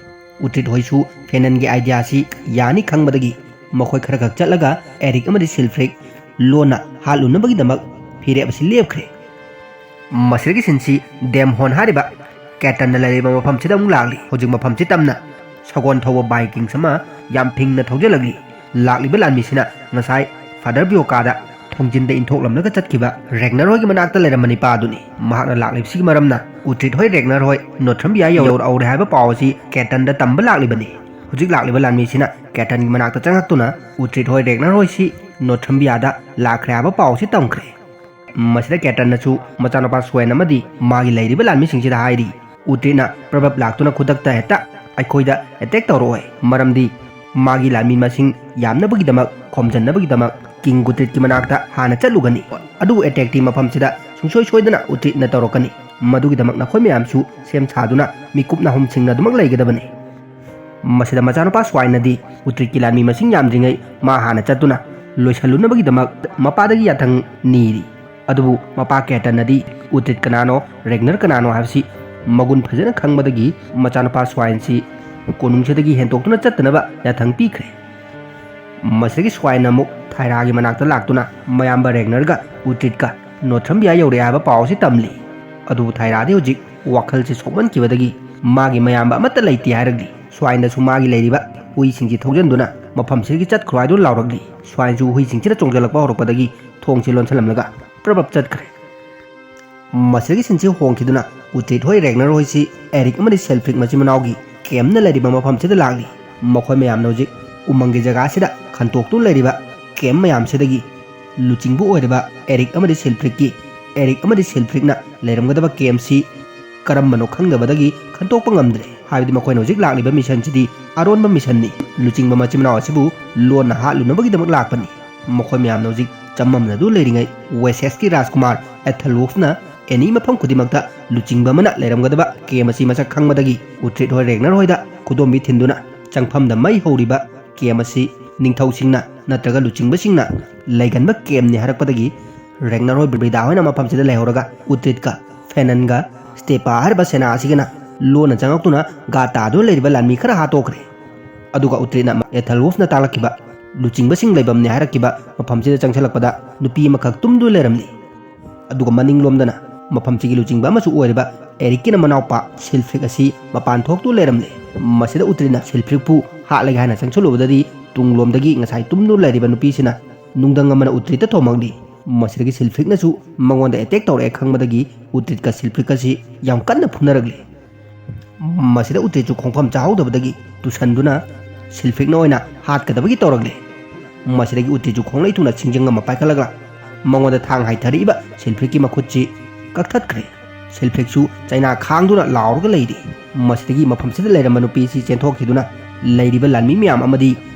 ꯎꯇ꯭ꯔꯤꯠ ꯍꯣꯏꯁꯨ ꯐꯦꯅꯟꯒꯤ ꯑꯥꯏꯗꯤꯌꯥꯁꯤ ꯌꯥꯅꯤ ꯈꯪꯕꯗꯒꯤ ꯃꯈꯣꯏ ꯈꯔ ꯈꯛ ꯆꯠꯂꯒ ꯑꯦꯔꯤꯛ ꯑꯃꯗꯤ ꯁꯤꯜꯐ꯭ꯔꯤꯛ ꯂꯣꯟꯅ ꯍꯥꯠꯂꯨꯅꯕꯒꯤꯗꯃꯛ ꯐꯤꯔꯦꯞ ꯑꯁꯤ ꯂꯦꯞꯈ꯭ꯔꯦ꯫ ꯃꯁꯤꯗꯒꯤ ꯁꯤꯟꯁꯤ ꯗꯦꯝꯍꯣꯟ ꯍꯥꯏꯔꯤꯕ ꯀꯦꯇꯟꯅ ꯂꯩꯔꯤꯕ ꯃꯐꯝꯁꯤꯗ ꯑꯃꯨꯛ ꯂꯥꯛꯂꯤ꯫ ꯍꯧꯖꯤꯛ ꯃꯐꯝꯁꯤ ꯇꯝꯅ ꯁꯒꯣꯜ ꯊꯧꯕ ꯕꯥꯏꯀꯤꯡꯁ ꯑꯃ ꯌꯥꯝ ꯐꯤꯡꯅ ꯊꯧꯖꯤꯜꯂꯛꯂꯤ꯫ ꯂꯥꯛꯂꯤꯕ ꯂꯥꯟꯃꯤꯁꯤꯅ ꯉꯁꯥꯏ ꯁꯥꯗꯔ ꯕꯤꯌꯣꯀꯥꯗ ꯊꯣꯡꯖꯤꯟꯗ ꯏꯟꯊꯣꯛꯂꯝꯂꯒ ꯆꯠꯈꯤꯕ ꯔꯦꯒꯅꯔ ꯍꯣꯏꯒꯤ ꯃꯅꯥꯛꯇ ꯂꯩꯔꯝꯕ ꯅꯤꯄꯥ ꯑꯗꯨꯅꯤ꯫ ꯃꯍꯥꯛꯅ ꯂꯥꯛꯂꯤꯕꯁꯤꯒꯤ ꯃꯔꯝꯅ ꯎꯇ꯭ꯔꯤꯠ ꯍꯣꯏ ꯔꯦꯒꯅꯔ ꯍꯣꯏ ꯅꯣꯊ꯭ꯔꯝꯕꯤꯌꯥ ꯌꯧꯔꯛꯍꯧꯔꯦ ꯍꯥꯏꯕ ꯄꯥꯎ ꯑꯁꯤ ꯀꯦꯇꯟꯗ ꯇꯝꯕ ꯂꯥꯛꯂꯤꯕꯅꯤ꯫ ꯍꯧꯖꯤꯛ ꯂꯥꯛꯂꯤꯕ ꯂꯥꯟꯃꯤꯁꯤꯅ ꯀꯦꯇꯟꯒꯤ ꯃꯅꯥꯛꯇ ꯆꯪꯉꯛꯇꯨꯅ ꯎꯇ꯭ꯔꯤꯠ ꯍꯣꯏ ꯔꯦꯒꯅꯔ ꯍꯣꯏꯁꯤ ꯅꯣꯊ꯭ꯔꯝꯕꯤꯌꯥꯗ ꯂꯥꯛꯈ꯭ꯔꯦ ꯍꯥꯏꯕ ꯄꯥꯎ ꯑꯁꯤ ꯇꯝꯈ꯭ꯔꯦ꯫ ꯃꯁꯤꯗ ꯀꯦꯇꯟꯅꯁꯨ ꯃꯆꯥꯅꯨꯄꯥ ꯁ꯭ꯋꯥꯏꯟ ꯑꯃꯗꯤ ꯃꯥꯒꯤ ꯂꯩꯔꯤꯕ ꯂꯥꯟꯃꯤꯁꯤꯡꯁꯤꯗ ꯍꯥꯏꯔꯤ, ꯎꯇ꯭ꯔꯤꯠꯅ ꯄ꯭ꯔꯕꯞ ꯂꯥꯛꯇꯨꯅ ꯈꯨꯗꯛꯇ ꯍꯦꯛꯇ ꯑꯩꯈꯣꯏꯗ ꯑꯦꯇꯦꯛ ꯇꯧꯔꯛꯑꯣꯏ, ꯃꯔꯝꯗꯤ ꯃꯥꯒꯤ ꯂꯥꯟꯃꯤ ꯃꯁꯤꯡ ꯌꯥꯝꯅꯕꯒꯤꯗꯃꯛ, ꯈꯣꯝꯖꯟꯅꯕꯒꯤꯗꯃꯛ ꯀꯤꯡ ꯎꯇ꯭ꯔꯤꯠꯀꯤ ꯃꯅꯥꯛꯇ ꯍꯥꯟꯅ ꯆꯠꯂꯨꯒꯅꯤ꯫ ꯑꯗꯨꯕꯨ ꯑꯦꯇꯦꯛꯇꯤ ꯃꯐꯝꯁꯤꯗ ꯁꯨꯡꯁꯣꯏ ꯁꯣꯏꯗꯅ ꯎꯇ꯭ꯔꯤꯠꯅ ꯇꯧꯔꯛꯀꯅꯤ꯫ ꯃꯗꯨꯒꯤꯗꯃꯛ ꯅꯈꯣꯏ ꯃꯌꯥꯝꯁꯨ ꯁꯦꯝ ꯁꯥꯗꯨꯅ ꯃꯤꯀꯨꯞ ꯅꯥꯍꯨꯝ ꯁꯤꯡꯅ ꯑꯗꯨꯃꯛ ꯂꯩꯒꯗꯕꯅꯤ꯫ ꯃꯁꯤꯗ ꯃꯆꯥꯅꯨꯄꯥ ꯁ꯭ꯋꯥꯏꯟꯅꯗꯤ ꯎꯇ꯭ꯔꯤꯠꯀꯤ ꯂꯥꯟꯃꯤ ꯃꯁꯤꯡ ꯌꯥꯝꯗ꯭ꯔꯤꯉꯩ ꯃꯥ ꯍꯥꯟꯅ ꯆꯠꯇꯨꯅ ꯂꯣꯏꯁꯜꯂꯨꯅꯕꯒꯤꯗꯃꯛ ꯃꯄꯥꯗꯒꯤ ꯌꯥꯊꯪ ꯅꯤꯔꯤ꯫ ꯑꯗꯨꯕꯨ ꯃꯄꯥ ꯀꯦꯇꯟꯅꯗꯤ ꯎꯇ꯭ꯔꯤꯠ ꯀꯅꯥꯅꯣ, ꯔꯦꯒꯅꯔ ꯀꯅꯥꯅꯣ ꯍꯥꯏꯕꯁꯤ ꯃꯒꯨꯟ ꯐꯖꯅ ꯈꯪꯕꯗꯒꯤ ꯃꯆꯥꯅꯨꯄꯥ ꯁ꯭ꯋꯥꯏꯟꯁꯤ ꯀꯣꯅꯨꯡꯁꯤꯗꯒꯤ ꯍꯦꯟꯇꯣꯛꯇꯨꯅ ꯆꯠꯇꯅꯕ ꯌꯥꯊꯪ ꯄꯤꯈ꯭ꯔꯦ꯫ ꯃꯁꯤꯗꯒꯤ ꯁ꯭ꯋꯥꯏꯟꯅ ꯑꯃꯨꯛ ꯊꯥꯏꯔꯥꯒꯤ ꯃꯅꯥꯛꯇ ꯂꯥꯛꯇꯨꯅ ꯃꯌꯥꯝꯕ ꯔꯦꯒꯅꯔꯒ ꯎꯇ꯭ꯔꯤꯠꯀ ꯅꯣꯊ꯭ꯔꯝꯕꯤꯌꯥ ꯌꯧꯔꯛꯑꯦ ꯍꯥꯏꯕ ꯄꯥꯎ ꯑꯁꯤ ꯇꯝꯂꯤ꯫ ꯑꯗꯨꯕꯨ ꯊꯥꯏꯔꯥꯗꯤ ꯍꯧꯖꯤꯛ ꯋꯥꯈꯜꯁꯦ ꯁꯣꯛꯃꯟꯈꯤꯕꯗꯒꯤ ꯃꯥꯒꯤ ꯃꯌꯥꯝꯕ ꯑꯃꯠꯇ ꯂꯩꯇꯦ ꯍꯥꯏꯔꯛꯂꯤ꯫ ꯁ꯭ꯋꯥꯏꯟꯗꯁꯨ ꯃꯥꯒꯤ ꯂꯩꯔꯤꯕ ꯍꯨꯏꯁꯤꯡꯁꯤ ꯊꯧꯖꯤꯟꯗꯨꯅ ꯃꯐꯝꯁꯤꯗꯒꯤ ꯆꯠꯈ꯭ꯔꯣ ꯍꯥꯏꯗꯨꯅ ꯂꯥꯎꯔꯛꯂꯤ꯫ ꯁ꯭ꯋꯥꯏꯟꯁꯨ ꯍꯨꯏꯁꯤꯡꯁꯤꯅ ꯆꯣꯡꯁꯤꯜꯂꯛꯄ ꯍꯧꯔꯛꯄꯗꯒꯤ ꯊꯣꯡꯁꯤ ꯂꯣꯟꯁꯤꯜꯂꯝꯂꯒ ꯄ꯭ꯔꯕꯞ ꯆꯠꯈ꯭ꯔꯦ꯫ ꯃꯁꯤꯗꯒꯤ ꯁꯤꯟꯁꯤ ꯍꯣꯡꯈꯤꯗꯨꯅ ꯎꯇ꯭ꯔꯤꯠ ꯍꯣꯏ ꯔꯦꯒꯅꯔ ꯍꯣꯏꯁꯤ ꯑꯦꯔꯤꯛ ꯑꯃꯗꯤ ꯁꯦꯜꯐ꯭ꯔꯤꯛ ꯃꯆꯤꯟ ꯃꯅꯥꯎꯒꯤ ꯀꯦꯝꯅ ꯂꯩꯔꯤꯕ ꯃꯐꯝꯁꯤꯗ ꯂꯥꯛꯂꯤ꯫ ꯃꯈꯣꯏ ꯃꯌꯥꯝꯅ ꯍꯧꯖꯤꯛ ꯎꯃꯪꯒꯤ ꯖꯒꯥꯁꯤꯗ ꯈꯟꯇꯣꯛꯇꯨꯅ ꯂꯩꯔꯤꯕ ꯀꯦꯝ ꯃꯌꯥꯝꯁꯤꯗꯒꯤ ꯂꯨꯆꯤꯡꯕ ꯑꯣꯏꯔꯤꯕ ꯑꯦꯔꯤꯛ ꯑꯃꯗꯤ ꯁꯦꯜꯐ꯭ꯔꯤꯛꯀꯤ, ꯑꯦꯔꯤꯛ ꯑꯃꯗꯤ ꯁꯦꯜꯐ꯭ꯔꯤꯛꯅ ꯂꯩꯔꯝꯒꯗꯕ ꯀꯦꯝꯁꯤ ꯀꯔꯝꯕꯅꯣ ꯈꯪꯗꯕꯗꯒꯤ ꯈꯟꯇꯣꯛꯄ ꯉꯝꯗ꯭ꯔꯦ꯫ ꯍꯥꯏꯕꯗꯤ ꯃꯈꯣꯏꯅ ꯍꯧꯖꯤꯛ ꯂꯥꯛꯂꯤꯕ ꯃꯤꯁꯟꯁꯤꯗꯤ ꯑꯔꯣꯟꯕ ꯃꯤꯁꯟꯅꯤ꯫ ꯂꯨꯆꯤꯡꯕ ꯃꯆꯤꯟ ꯃꯅꯥꯎ ꯑꯁꯤꯕꯨ ꯂꯣꯟꯅ ꯍꯥꯠꯂꯨꯅꯕꯒꯤꯗꯃꯛ ꯂꯥꯛꯄꯅꯤ꯫ ꯃꯈꯣꯏ ꯃꯌꯥꯝꯅ ꯍꯧꯖꯤꯛ ꯆꯃꯝꯅꯗꯨꯅ ꯂꯩꯔꯤꯉꯩ ꯋꯦꯁꯦꯁꯀꯤ ꯔꯥꯖꯀꯨꯃꯥꯔ ꯑꯦꯊꯜꯋꯣꯐꯅ ꯑꯦꯅꯤ ꯃꯐꯝ ꯈꯨꯗꯤꯡꯃꯛꯇ ꯂꯨꯆꯤꯡꯕ ꯑꯃꯅ ꯂꯩꯔꯝꯒꯗꯕ ꯀꯦꯝ ꯑꯁꯤ ꯃꯁꯛ ꯈꯪꯕꯗꯒꯤ ꯎꯇ꯭ꯔꯤꯠ ꯍꯣꯏ ꯔꯦꯒꯅꯔ ꯍꯣꯏꯗ ꯈꯨꯗꯣꯝꯕꯤ ꯊꯤꯟꯗꯨꯅ ꯆꯪꯐꯝꯗ ꯃꯩ ꯍꯧꯔꯤꯕ ꯀꯦꯝ ꯑꯁꯤ ꯅꯤꯡꯊꯧꯁꯤꯡꯅ ꯅꯠꯇ꯭ꯔꯒ ꯂꯨꯆꯤꯡꯕꯁꯤꯡꯅ ꯂꯩꯒꯟꯕ ꯀꯦꯝꯅꯤ ꯍꯥꯏꯔꯛꯄꯗꯒꯤ ꯔꯦꯒꯅꯔ ꯍꯣꯏ ꯕ꯭ꯔꯤꯗꯥ ꯍꯣꯏꯅ ꯃꯐꯝꯁꯤꯗ ꯂꯩꯍꯧꯔꯒ ꯎꯇ꯭ꯔꯤꯠꯀ ꯐꯦꯅꯟꯒ ꯁ꯭ꯇꯦꯄꯥ ꯍꯥꯏꯔꯤꯕ ꯁꯦꯅꯥ ꯑꯁꯤꯒꯅ ꯂꯣꯟꯅ ꯆꯪꯉꯛꯇꯨꯅ ꯒꯥ ꯇꯥꯗꯨꯅ ꯂꯩꯔꯤꯕ ꯂꯥꯟꯃꯤ ꯈꯔ ꯍꯥꯠꯇꯣꯛꯈ꯭ꯔꯦ꯫ ꯑꯗꯨꯒ ꯎꯇ꯭ꯔꯤꯠꯅ ꯑꯦꯊꯜꯋꯣꯐꯅ ꯇꯥꯛꯂꯛꯈꯤꯕ ꯂꯨꯆꯤꯡꯕꯁꯤꯡ ꯂꯩꯐꯝꯅꯤ ꯍꯥꯏꯔꯛꯈꯤꯕ ꯃꯐꯝꯁꯤꯗ ꯆꯪꯁꯤꯜꯂꯛꯄꯗ ꯅꯨꯄꯤ ꯑꯃꯈꯛ ꯇꯨꯝꯗꯨꯅ ꯂꯩꯔꯝꯂꯤ꯫ ꯑꯗꯨꯒ ꯃꯅꯤꯡꯂꯣꯝꯗꯅ ꯃꯐꯝꯁꯤꯒꯤ ꯂꯨꯆꯤꯡꯕ ꯑꯃꯁꯨ ꯑꯣꯏꯔꯤꯕ ꯑꯦꯔꯤꯛꯀꯤꯅ ꯃꯅꯥꯎꯄꯥ ꯁꯤꯜꯐ꯭ꯔꯤꯛ ꯑꯁꯤ ꯃꯄꯥꯟ ꯊꯣꯛꯇꯨꯅ ꯂꯩꯔꯝꯂꯦ꯫ ꯃꯁꯤꯗ ꯎꯇ꯭ꯔꯤꯠꯅ ꯁꯤꯜꯐ꯭ꯔꯤꯛꯄꯨ ꯍꯥꯠꯂꯒꯦ ꯍꯥꯏꯅ ꯆꯪꯁꯤꯜꯂꯨꯕꯗꯗꯤ ꯇꯨꯡꯂꯣꯝꯗꯒꯤ ꯉꯁꯥꯏ ꯇꯨꯝꯗꯨꯅ ꯂꯩꯔꯤꯕ ꯅꯨꯄꯤꯁꯤꯅ ꯅꯨꯡꯗꯪ ꯑꯃꯅ ꯎꯇ꯭ꯔꯤꯠꯇ ꯊꯣꯝꯃꯛꯂꯤ꯫ ꯃꯁꯤꯗꯒꯤ ꯁꯤꯜꯐ꯭ꯔꯤꯛꯅꯁꯨ ꯃꯉꯣꯟꯗ ꯑꯦꯇꯦꯛ ꯇꯧꯔꯛꯑꯦ ꯈꯪꯕꯗꯒꯤ ꯎꯇ꯭ꯔꯤꯠꯀ ꯁꯤꯜꯐ꯭ꯔꯤꯛꯀꯁꯤ ꯌꯥꯝ ꯀꯟꯅ ꯐꯨꯅꯔꯛꯂꯤ꯫ ꯃꯁꯤꯗ ꯎꯇ꯭ꯔꯤꯠꯁꯨ ꯈꯣꯡꯐꯝ ꯆꯥꯍꯧꯗꯕꯗꯒꯤ ꯇꯨꯁꯟꯗꯨꯅ ꯁꯤꯜꯐ꯭ꯔꯤꯛꯅ ꯑꯣꯏꯅ ꯍꯥꯠꯀꯗꯕꯒꯤ ꯇꯧꯔꯛꯂꯤ꯫ ꯃꯁꯤꯗꯒꯤ ꯎꯇ꯭ꯔꯤꯠꯁꯨ ꯈꯣꯡꯂꯩ ꯊꯨꯅ ꯁꯤꯡꯖꯪ ꯑꯃ ꯄꯥꯏꯈꯠꯂꯒ ꯃꯉꯣꯟꯗ ꯊꯥꯡ ꯍꯥꯏꯊꯔꯛꯏꯕ ꯁꯤꯜꯐ꯭ꯔꯤꯛꯀꯤ ꯃꯈꯨꯠꯁꯤ ꯀꯛꯊꯠꯈ꯭ꯔꯦ꯫ ꯁꯤꯜꯐ꯭ꯔꯤꯛꯁꯨ ꯆꯩꯅꯥ ꯈꯥꯡꯗꯨꯅ ꯂꯥꯎꯔꯒ ꯂꯩꯔꯤ꯫ ꯃꯁꯤꯗꯒꯤ ꯃꯐꯝꯁꯤꯗ ꯂꯩꯔꯝꯕ ꯅꯨꯄꯤꯁꯤ ꯆꯦꯟꯊꯣꯛꯈꯤꯗꯨꯅ ꯂꯩꯔꯤꯕ ꯂꯥꯟꯃꯤ ꯃꯌꯥꯝ ꯑꯃꯗꯤ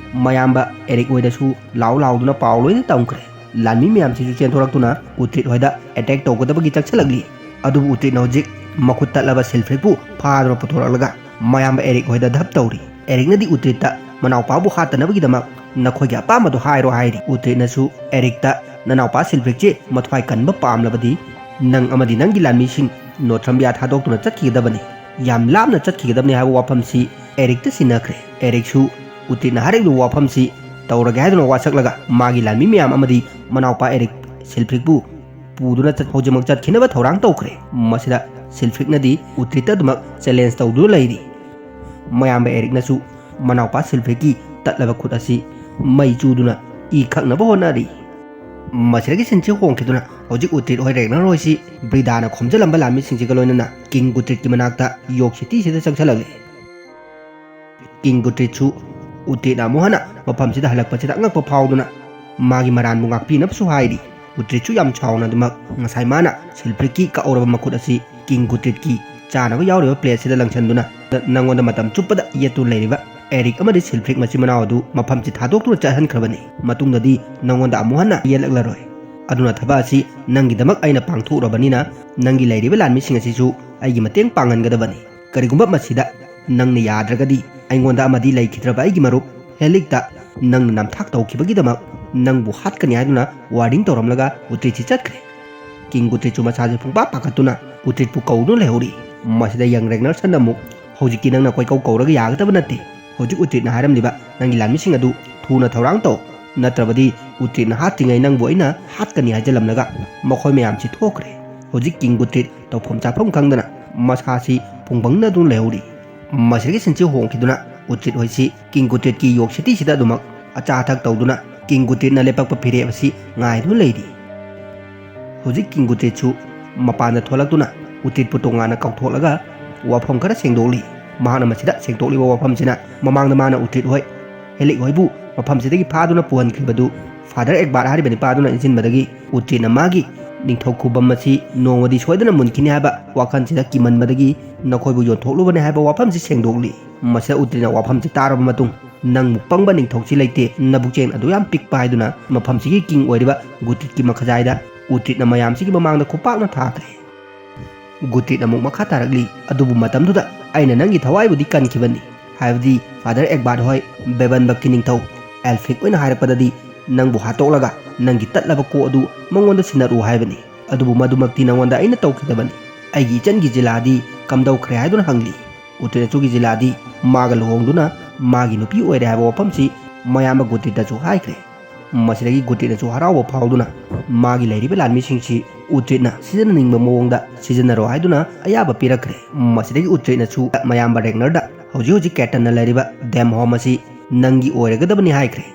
ꯃꯌꯥꯝꯕ ꯑꯦꯔꯤꯛ ꯍꯣꯏꯗꯁꯨ ꯂꯥꯎ ꯂꯥꯎꯗꯨꯅ ꯄꯥꯎ ꯂꯣꯏꯅ ꯇꯝꯈ꯭ꯔꯦ꯫ ꯂꯥꯟꯃꯤ ꯃꯌꯥꯝꯁꯤꯁꯨ ꯆꯦꯟꯊꯣꯔꯛꯇꯨꯅ ꯎꯇ꯭ꯔꯤꯠ ꯍꯣꯏꯗ ꯑꯦꯇꯦꯛ ꯇꯧꯒꯗꯕꯒꯤ ꯆꯪꯁꯤꯜꯂꯛꯂꯤ꯫ ꯑꯗꯨꯕꯨ ꯎꯇ꯭ꯔꯤꯠꯅ ꯍꯧꯖꯤꯛ ꯃꯈꯨꯠ ꯇꯠꯂꯕ ꯁꯤꯜꯐ꯭ꯔꯤꯛꯄꯨ ꯐꯥꯗꯨꯅ ꯄꯨꯊꯣꯔꯛꯂꯒ ꯃꯌꯥꯝꯕ ꯑꯦꯔꯤꯛ ꯍꯣꯏꯗ ꯙꯞ ꯇꯧꯔꯤ꯫ ꯑꯦꯔꯤꯛꯅꯗꯤ ꯎꯇ꯭ꯔꯤꯠꯇ ꯃꯅꯥꯎꯄꯥꯕꯨ ꯍꯥꯠꯇꯅꯕꯒꯤꯗꯃꯛ ꯅꯈꯣꯏꯒꯤ ꯑꯄꯥꯝꯕꯗꯨ ꯍꯥꯏꯔꯣ ꯍꯥꯏꯔꯤ꯫ ꯎꯇ꯭ꯔꯤꯠꯅꯁꯨ ꯑꯦꯔꯤꯛꯇ ꯅꯅꯥꯎꯄꯥ ꯁꯤꯜꯐ꯭ꯔꯤꯛꯁꯦ ꯃꯊ꯭ꯋꯥꯏ ꯀꯟꯕ ꯄꯥꯝꯂꯕꯗꯤ ꯅꯪ ꯑꯃꯗꯤ ꯅꯪꯒꯤ ꯂꯥꯟꯃꯤꯁꯤꯡ ꯅꯣꯊ꯭ꯔꯝꯕꯤꯌꯥ ꯊꯥꯗꯣꯛꯇꯨꯅ ꯆꯠꯈꯤꯒꯗꯕꯅꯤ, ꯌꯥꯝ ꯂꯥꯞꯅ ꯆꯠꯈꯤꯒꯗꯕꯅꯤ ꯍꯥꯏꯕ ꯋꯥꯐꯝꯁꯤ ꯑꯦꯔꯤꯛꯇ ꯁꯤꯟꯅꯈ꯭ꯔꯦ꯫ ꯑꯦꯔꯤꯛꯁꯨ ꯎꯇ꯭ꯔꯤꯠꯅ ꯍꯥꯏꯔꯤꯕ ꯋꯥꯐꯝꯁꯤ ꯇꯧꯔꯒꯦ ꯍꯥꯏꯗꯨꯅ ꯋꯥꯁꯛꯂꯒ ꯃꯥꯒꯤ ꯂꯥꯟꯃꯤ ꯃꯌꯥꯝ ꯑꯃꯗꯤ ꯃꯅꯥꯎꯄꯥ ꯑꯦꯔꯤꯛ ꯁꯤꯜꯐ꯭ꯔꯤꯛꯄꯨ ꯄꯨꯗꯨꯅ ꯆꯠ-, ꯍꯧꯖꯤꯛꯃꯛ ꯆꯠꯈꯤꯅꯕ ꯊꯧꯔꯥꯡ ꯇꯧꯈ꯭ꯔꯦ꯫ ꯃꯁꯤꯗ ꯁꯤꯜꯐ꯭ꯔꯤꯛꯅꯗꯤ ꯎꯇ꯭ꯔꯤꯠꯇ ꯑꯗꯨꯃꯛ ꯆꯦꯂꯦꯟꯖ ꯇꯧꯗꯨꯅ ꯂꯩꯔꯤ꯫ ꯃꯌꯥꯝꯕ ꯑꯦꯔꯤꯛꯅꯁꯨ ꯃꯅꯥꯎꯄꯥ ꯁꯤꯜꯐ꯭ꯔꯤꯛꯀꯤ ꯇꯠꯂꯕ ꯈꯨꯠ ꯑꯁꯤ ꯃꯩ ꯆꯨꯗꯨꯅ ꯏ ꯈꯛꯅꯕ ꯍꯣꯠꯅꯔꯤ꯫ ꯃꯁꯤꯗꯒꯤ ꯁꯤꯟꯁꯤ ꯍꯣꯡꯈꯤꯗꯨꯅ ꯍꯧꯖꯤꯛ ꯎꯇ꯭ꯔꯤꯠ ꯍꯣꯏ ꯔꯦꯒꯅꯔ ꯍꯣꯏꯁꯤ ꯕ꯭ꯔꯤꯗꯥꯅ ꯈꯣꯝꯖꯤꯜꯂꯝꯕ ꯂꯥꯟꯃꯤꯁꯤꯡꯁꯤꯒ ꯂꯣꯏꯅꯅ ꯀꯤꯡ ꯒꯨꯇ꯭ꯔꯤꯠꯀꯤ ꯃꯅꯥꯛꯇ ꯌꯣꯛ ꯁꯤꯇꯤꯁꯤꯗ ꯆꯪꯁꯤꯜꯂꯛꯂꯤ꯫ ꯀꯤꯡ ꯒꯨꯇ꯭ꯔꯤꯠꯁꯨ ꯎꯇ꯭ꯔꯤꯠꯅ ꯑꯃꯨꯛ ꯍꯟꯅ ꯃꯐꯝꯁꯤꯗ ꯍꯜꯂꯛꯄꯁꯤꯗ ꯑꯉꯛꯄ ꯐꯥꯎꯗꯨꯅ ꯃꯥꯒꯤ ꯃꯔꯥꯟꯕꯨ ꯉꯥꯛꯄꯤꯅꯕꯁꯨ ꯍꯥꯏꯔꯤ꯫ ꯎꯇ꯭ꯔꯤꯠꯁꯨ ꯌꯥꯝ ꯁꯥꯎꯅ ꯑꯗꯨꯃꯛ ꯉꯁꯥꯏ ꯃꯥꯅ ꯁꯤꯜꯐ꯭ꯔꯤꯛꯀꯤ ꯀꯛꯍꯧꯔꯕ ꯃꯈꯨꯠ ꯑꯁꯤ ꯀꯤꯡ ꯒꯨꯇ꯭ꯔꯤꯠꯀꯤ ꯆꯥꯅꯕ ꯌꯥꯎꯔꯤꯕ ꯄ꯭ꯂꯦꯠꯁꯤꯗ ꯂꯪꯁꯤꯟꯗꯨꯅ ꯅ-, ꯅꯪꯉꯣꯟꯗ ꯃꯇꯝ ꯆꯨꯞꯄꯗ ꯌꯦꯠꯇꯨꯅ ꯂꯩꯔꯤꯕ ꯑꯦꯔꯤꯛ ꯑꯃꯗꯤ ꯁꯤꯜꯐ꯭ꯔꯤꯛ ꯃꯆꯤꯟ ꯃꯅꯥꯎ ꯑꯗꯨ ꯃꯐꯝꯁꯤ ꯊꯥꯗꯣꯛꯇꯨꯅ ꯆꯠꯍꯟꯈ꯭ꯔꯕꯅꯤ꯫ ꯃꯇꯨꯡꯗꯗꯤ ꯅꯪꯉꯣꯟꯗ ꯑꯃꯨꯛ ꯍꯟꯅ ꯌꯦꯠꯂꯛꯂꯔꯣꯏ꯫ ꯑꯗꯨꯅ ꯊꯕꯛ ꯑꯁꯤ ꯅꯪꯒꯤꯗꯃꯛ ꯑꯩꯅ ꯄꯥꯡꯊꯣꯛꯎꯔꯕꯅꯤꯅ ꯅꯪꯒꯤ ꯂꯩꯔꯤꯕ ꯂꯥꯟꯃꯤꯁꯤꯡ ꯑꯁꯤꯁꯨ ꯑꯩꯒꯤ ꯃꯇꯦꯡ ꯄꯥꯡꯍꯟꯒꯗꯕꯅꯤ꯫ ꯀꯔꯤꯒꯨꯝꯕ ꯃꯁꯤꯗ ꯅꯪꯅ ꯌꯥꯗ꯭ꯔꯒꯗꯤ ꯑꯩꯉꯣꯟꯗ ꯑꯃꯗꯤ ꯂꯩꯈꯤꯗ꯭ꯔꯕ ꯑꯩꯒꯤ ꯃꯔꯨꯞ ꯍꯦꯂꯤꯛꯇ ꯅꯪꯅ ꯅꯝꯊꯥꯛ ꯇꯧꯈꯤꯕꯒꯤꯗꯃꯛ ꯅꯪꯕꯨ ꯍꯥꯠꯀꯅꯤ ꯍꯥꯏꯗꯨꯅ ꯋꯥꯔꯅꯤꯡ ꯇꯧꯔꯝꯂꯒ ꯎꯇ꯭ꯔꯤꯠꯁꯤ ꯆꯠꯈ꯭ꯔꯦ꯫ ꯀꯤꯡ ꯎꯇ꯭ꯔꯤꯠꯁꯨ ꯃꯁꯥꯁꯦ ꯄꯨꯡꯄꯥ ꯄꯥꯈꯠꯇꯨꯅ ꯎꯇ꯭ꯔꯤꯠꯄꯨ ꯀꯧꯗꯨꯅ ꯂꯩꯍꯧꯔꯤ꯫ ꯃꯁꯤꯗ ꯌꯪ ꯔꯦꯒꯅꯔꯁꯟꯅ ꯑꯃꯨꯛ, "ꯍꯧꯖꯤꯛꯇꯤ ꯅꯪꯅ ꯀꯣꯏꯀꯧ ꯀꯧꯔꯒ ꯌꯥꯒꯗꯕ ꯅꯠꯇꯦ꯫ ꯍꯧꯖꯤꯛ ꯎꯇ꯭ꯔꯤꯠꯅ ꯍꯥꯏꯔꯝꯂꯤꯕ ꯅꯪꯒꯤ ꯂꯥꯟꯃꯤꯁꯤꯡ ꯑꯗꯨ ꯊꯨꯅ ꯊꯧꯔꯥꯡ ꯇꯧ, ꯅꯠꯇ꯭ꯔꯕꯗꯤ ꯎꯇ꯭ꯔꯤꯠꯅ ꯍꯥꯠꯇ꯭ꯔꯤꯉꯩ ꯅꯪꯕꯨ ꯑꯩꯅ ꯍꯥꯠꯀꯅꯤ" ꯍꯥꯏꯖꯜꯂꯝꯂꯒ ꯃꯈꯣꯏ ꯃꯌꯥꯝꯁꯤ ꯊꯣꯛꯈ꯭ꯔꯦ꯫ ꯍꯧꯖꯤꯛ ꯀꯤꯡ ꯎꯇ꯭ꯔꯤꯠ ꯇꯧꯐꯝ ꯆꯥꯐꯝ ꯈꯪꯗꯅ ꯃꯁꯥꯁꯤ ꯄꯨꯡꯕꯪꯅꯗꯨꯅ ꯂꯩꯍꯧꯔꯤ꯫ ꯃꯁꯤꯗꯒꯤ ꯁꯤꯟꯁꯤ ꯍꯣꯡꯈꯤꯗꯨꯅ ꯎꯇ꯭ꯔꯤꯠ ꯍꯣꯏꯁꯤ ꯀꯤꯡ ꯎꯇ꯭ꯔꯤꯠꯀꯤ ꯌꯣꯛ ꯁꯤꯇꯤꯁꯤꯗ ꯑꯗꯨꯃꯛ ꯑꯆꯥ ꯑꯊꯛ ꯇꯧꯗꯨꯅ ꯀꯤꯡ ꯒꯨꯇꯤꯠꯅ ꯂꯦꯞꯄꯛꯄ ꯐꯤꯔꯦꯞ ꯑꯁꯤ ꯉꯥꯏꯗꯨꯅ ꯂꯩꯔꯤ꯫ ꯍꯧꯖꯤꯛ ꯀꯤꯡ ꯒꯨꯇꯤꯠꯁꯨ ꯃꯄꯥꯟꯗ ꯊꯣꯛꯂꯛꯇꯨꯅ ꯎꯇꯤꯠꯄꯨ ꯇꯣꯉꯥꯟꯅ ꯀꯧꯊꯣꯛꯂꯒ ꯋꯥꯐꯝ ꯈꯔ ꯁꯦꯡꯗꯣꯛꯂꯤ꯫ ꯃꯍꯥꯛꯅ ꯃꯁꯤꯗ ꯁꯦꯡꯗꯣꯛꯂꯤꯕ ꯋꯥꯐꯝꯁꯤꯅ ꯃꯃꯥꯡꯗ ꯃꯥꯅ ꯎꯇꯤꯠ ꯍꯣꯏ, ꯍꯦꯂꯤꯛ ꯍꯣꯏꯕꯨ ꯃꯐꯝꯁꯤꯗꯒꯤ ꯐꯥꯗꯨꯅ ꯄꯨꯍꯟꯈꯤꯕꯗꯨ ꯐꯥꯗꯔ ꯑꯦꯛꯕꯥꯔꯠ ꯍꯥꯏꯔꯤꯕ ꯅꯤꯄꯥꯗꯨꯅ ꯏꯟꯁꯤꯟꯕꯗꯒꯤ ꯎꯇꯤꯠꯅ ꯃꯥꯒꯤ ꯅꯤꯡꯊꯧ ꯈꯨꯕꯝ ꯑꯁꯤ ꯅꯣꯡꯃꯗꯤ ꯁꯣꯏꯗꯅ ꯃꯨꯟꯈꯤꯅꯤ ꯍꯥꯏꯕ ꯋꯥꯈꯜꯁꯤꯗ ꯀꯤꯃꯟꯕꯗꯒꯤ ꯅꯈꯣꯏꯕꯨ ꯌꯣꯟꯊꯣꯛꯂꯨꯕꯅꯤ ꯍꯥꯏꯕ ꯋꯥꯐꯝꯁꯤ ꯁꯦꯡꯗꯣꯛꯂꯤ꯫ ꯃꯁꯤꯗ ꯎꯇꯤꯠꯅ ꯋꯥꯐꯝꯁꯤ ꯇꯥꯔꯕ ꯃꯇꯨꯡ, "ꯅꯪꯕꯨ ꯄꯪꯕ ꯅꯤꯡꯊꯧꯁꯤ ꯂꯩꯇꯦ, ꯅꯕꯨꯛꯆꯦꯜ ꯑꯗꯨ ꯌꯥꯝ ꯄꯤꯛꯄ" ꯍꯥꯏꯗꯨꯅ ꯃꯐꯝꯁꯤꯒꯤ ꯀꯤꯡ ꯑꯣꯏꯔꯤꯕ ꯒꯨꯇꯤꯠꯀꯤ ꯃꯈꯖꯥꯏꯗ ꯎꯇꯤꯠꯅ ꯃꯌꯥꯝꯁꯤꯒꯤ ꯃꯃꯥꯡꯗ ꯈꯨꯄꯥꯛꯅ ꯊꯥꯈ꯭ꯔꯦ꯫ ꯒꯨꯇꯤꯠ ꯑꯃꯨꯛ ꯃꯈꯥ ꯇꯥꯔꯛꯂꯤ, "ꯑꯗꯨꯕꯨ ꯃꯇꯝꯗꯨꯗ ꯑꯩꯅ ꯅꯪꯒꯤ ꯊꯋꯥꯏꯕꯨꯗꯤ ꯀꯟꯈꯤꯕꯅꯤ, ꯍꯥꯏꯕꯗꯤ ꯐꯥꯗꯔ ꯑꯦꯛꯕꯥꯔꯠ ꯍꯣꯏ, ꯕꯦꯕꯟꯕꯛꯀꯤ ꯅꯤꯡꯊꯧ ꯑꯦꯜꯐꯤꯛ ꯑꯣꯏꯅ ꯍꯥꯏꯔꯛꯄꯗꯗꯤ ꯅꯪꯕꯨ ꯍꯥꯠꯇꯣꯛꯂꯒ ꯅꯪꯒꯤ ꯇꯠꯂꯕ ꯀꯣꯛ ꯑꯗꯨ ꯃꯉꯣꯟꯗ ꯁꯤꯟꯅꯔꯨ ꯍꯥꯏꯕꯅꯤ꯫ ꯑꯗꯨꯕꯨ ꯃꯗꯨꯃꯛꯇꯤ ꯅꯉꯣꯟꯗ ꯑꯩꯅ ꯇꯧꯈꯤꯗꯕꯅꯤ꯫ ꯑꯩꯒꯤ ꯏꯆꯟꯒꯤ ꯖꯤꯂꯥꯗꯤ ꯀꯝꯗꯧꯈ꯭ꯔꯦ?" ꯍꯥꯏꯗꯨꯅ ꯍꯪꯂꯤ꯫ ꯎꯇꯤꯠꯅꯁꯨꯒꯤ ꯖꯤꯂꯥꯗꯤ ꯃꯥꯒ ꯂꯨꯍꯣꯡꯗꯨꯅ ꯃꯥꯒꯤ ꯅꯨꯄꯤ ꯑꯣꯏꯔꯦ ꯍꯥꯏꯕ ꯋꯥꯐꯝꯁꯤ ꯃꯌꯥꯝꯕ ꯒꯨꯇꯤꯠꯇꯁꯨ ꯍꯥꯏꯈ꯭ꯔꯦ꯫ ꯃꯁꯤꯗꯒꯤ ꯒꯨꯇꯤꯠꯅꯁꯨ ꯍꯔꯥꯎꯕ ꯐꯥꯎꯗꯨꯅ ꯃꯥꯒꯤ ꯂꯩꯔꯤꯕ ꯂꯥꯟꯃꯤꯁꯤꯡꯁꯤ ꯎꯇꯤꯠꯅ ꯁꯤꯖꯤꯟꯅꯅꯤꯡꯕ ꯃꯑꯣꯡꯗ ꯁꯤꯖꯤꯟꯅꯔꯣ ꯍꯥꯏꯗꯨꯅ ꯑꯌꯥꯕ ꯄꯤꯔꯛꯈ꯭ꯔꯦ꯫ ꯃꯁꯤꯗꯒꯤ ꯎꯇꯤꯠꯅꯁꯨ ꯃꯌꯥꯝꯕ ꯔꯦꯒꯅꯔꯗ ꯍꯧꯖꯤꯛ ꯍꯧꯖꯤꯛ ꯀꯦꯇꯟꯅ ꯂꯩꯔꯤꯕ ꯗꯦꯝ ꯍꯣꯝ ꯑꯁꯤ ꯅꯪꯒꯤ ꯑꯣꯏꯔꯒꯗꯕꯅꯤ ꯍꯥꯏꯈ꯭ꯔꯦ꯫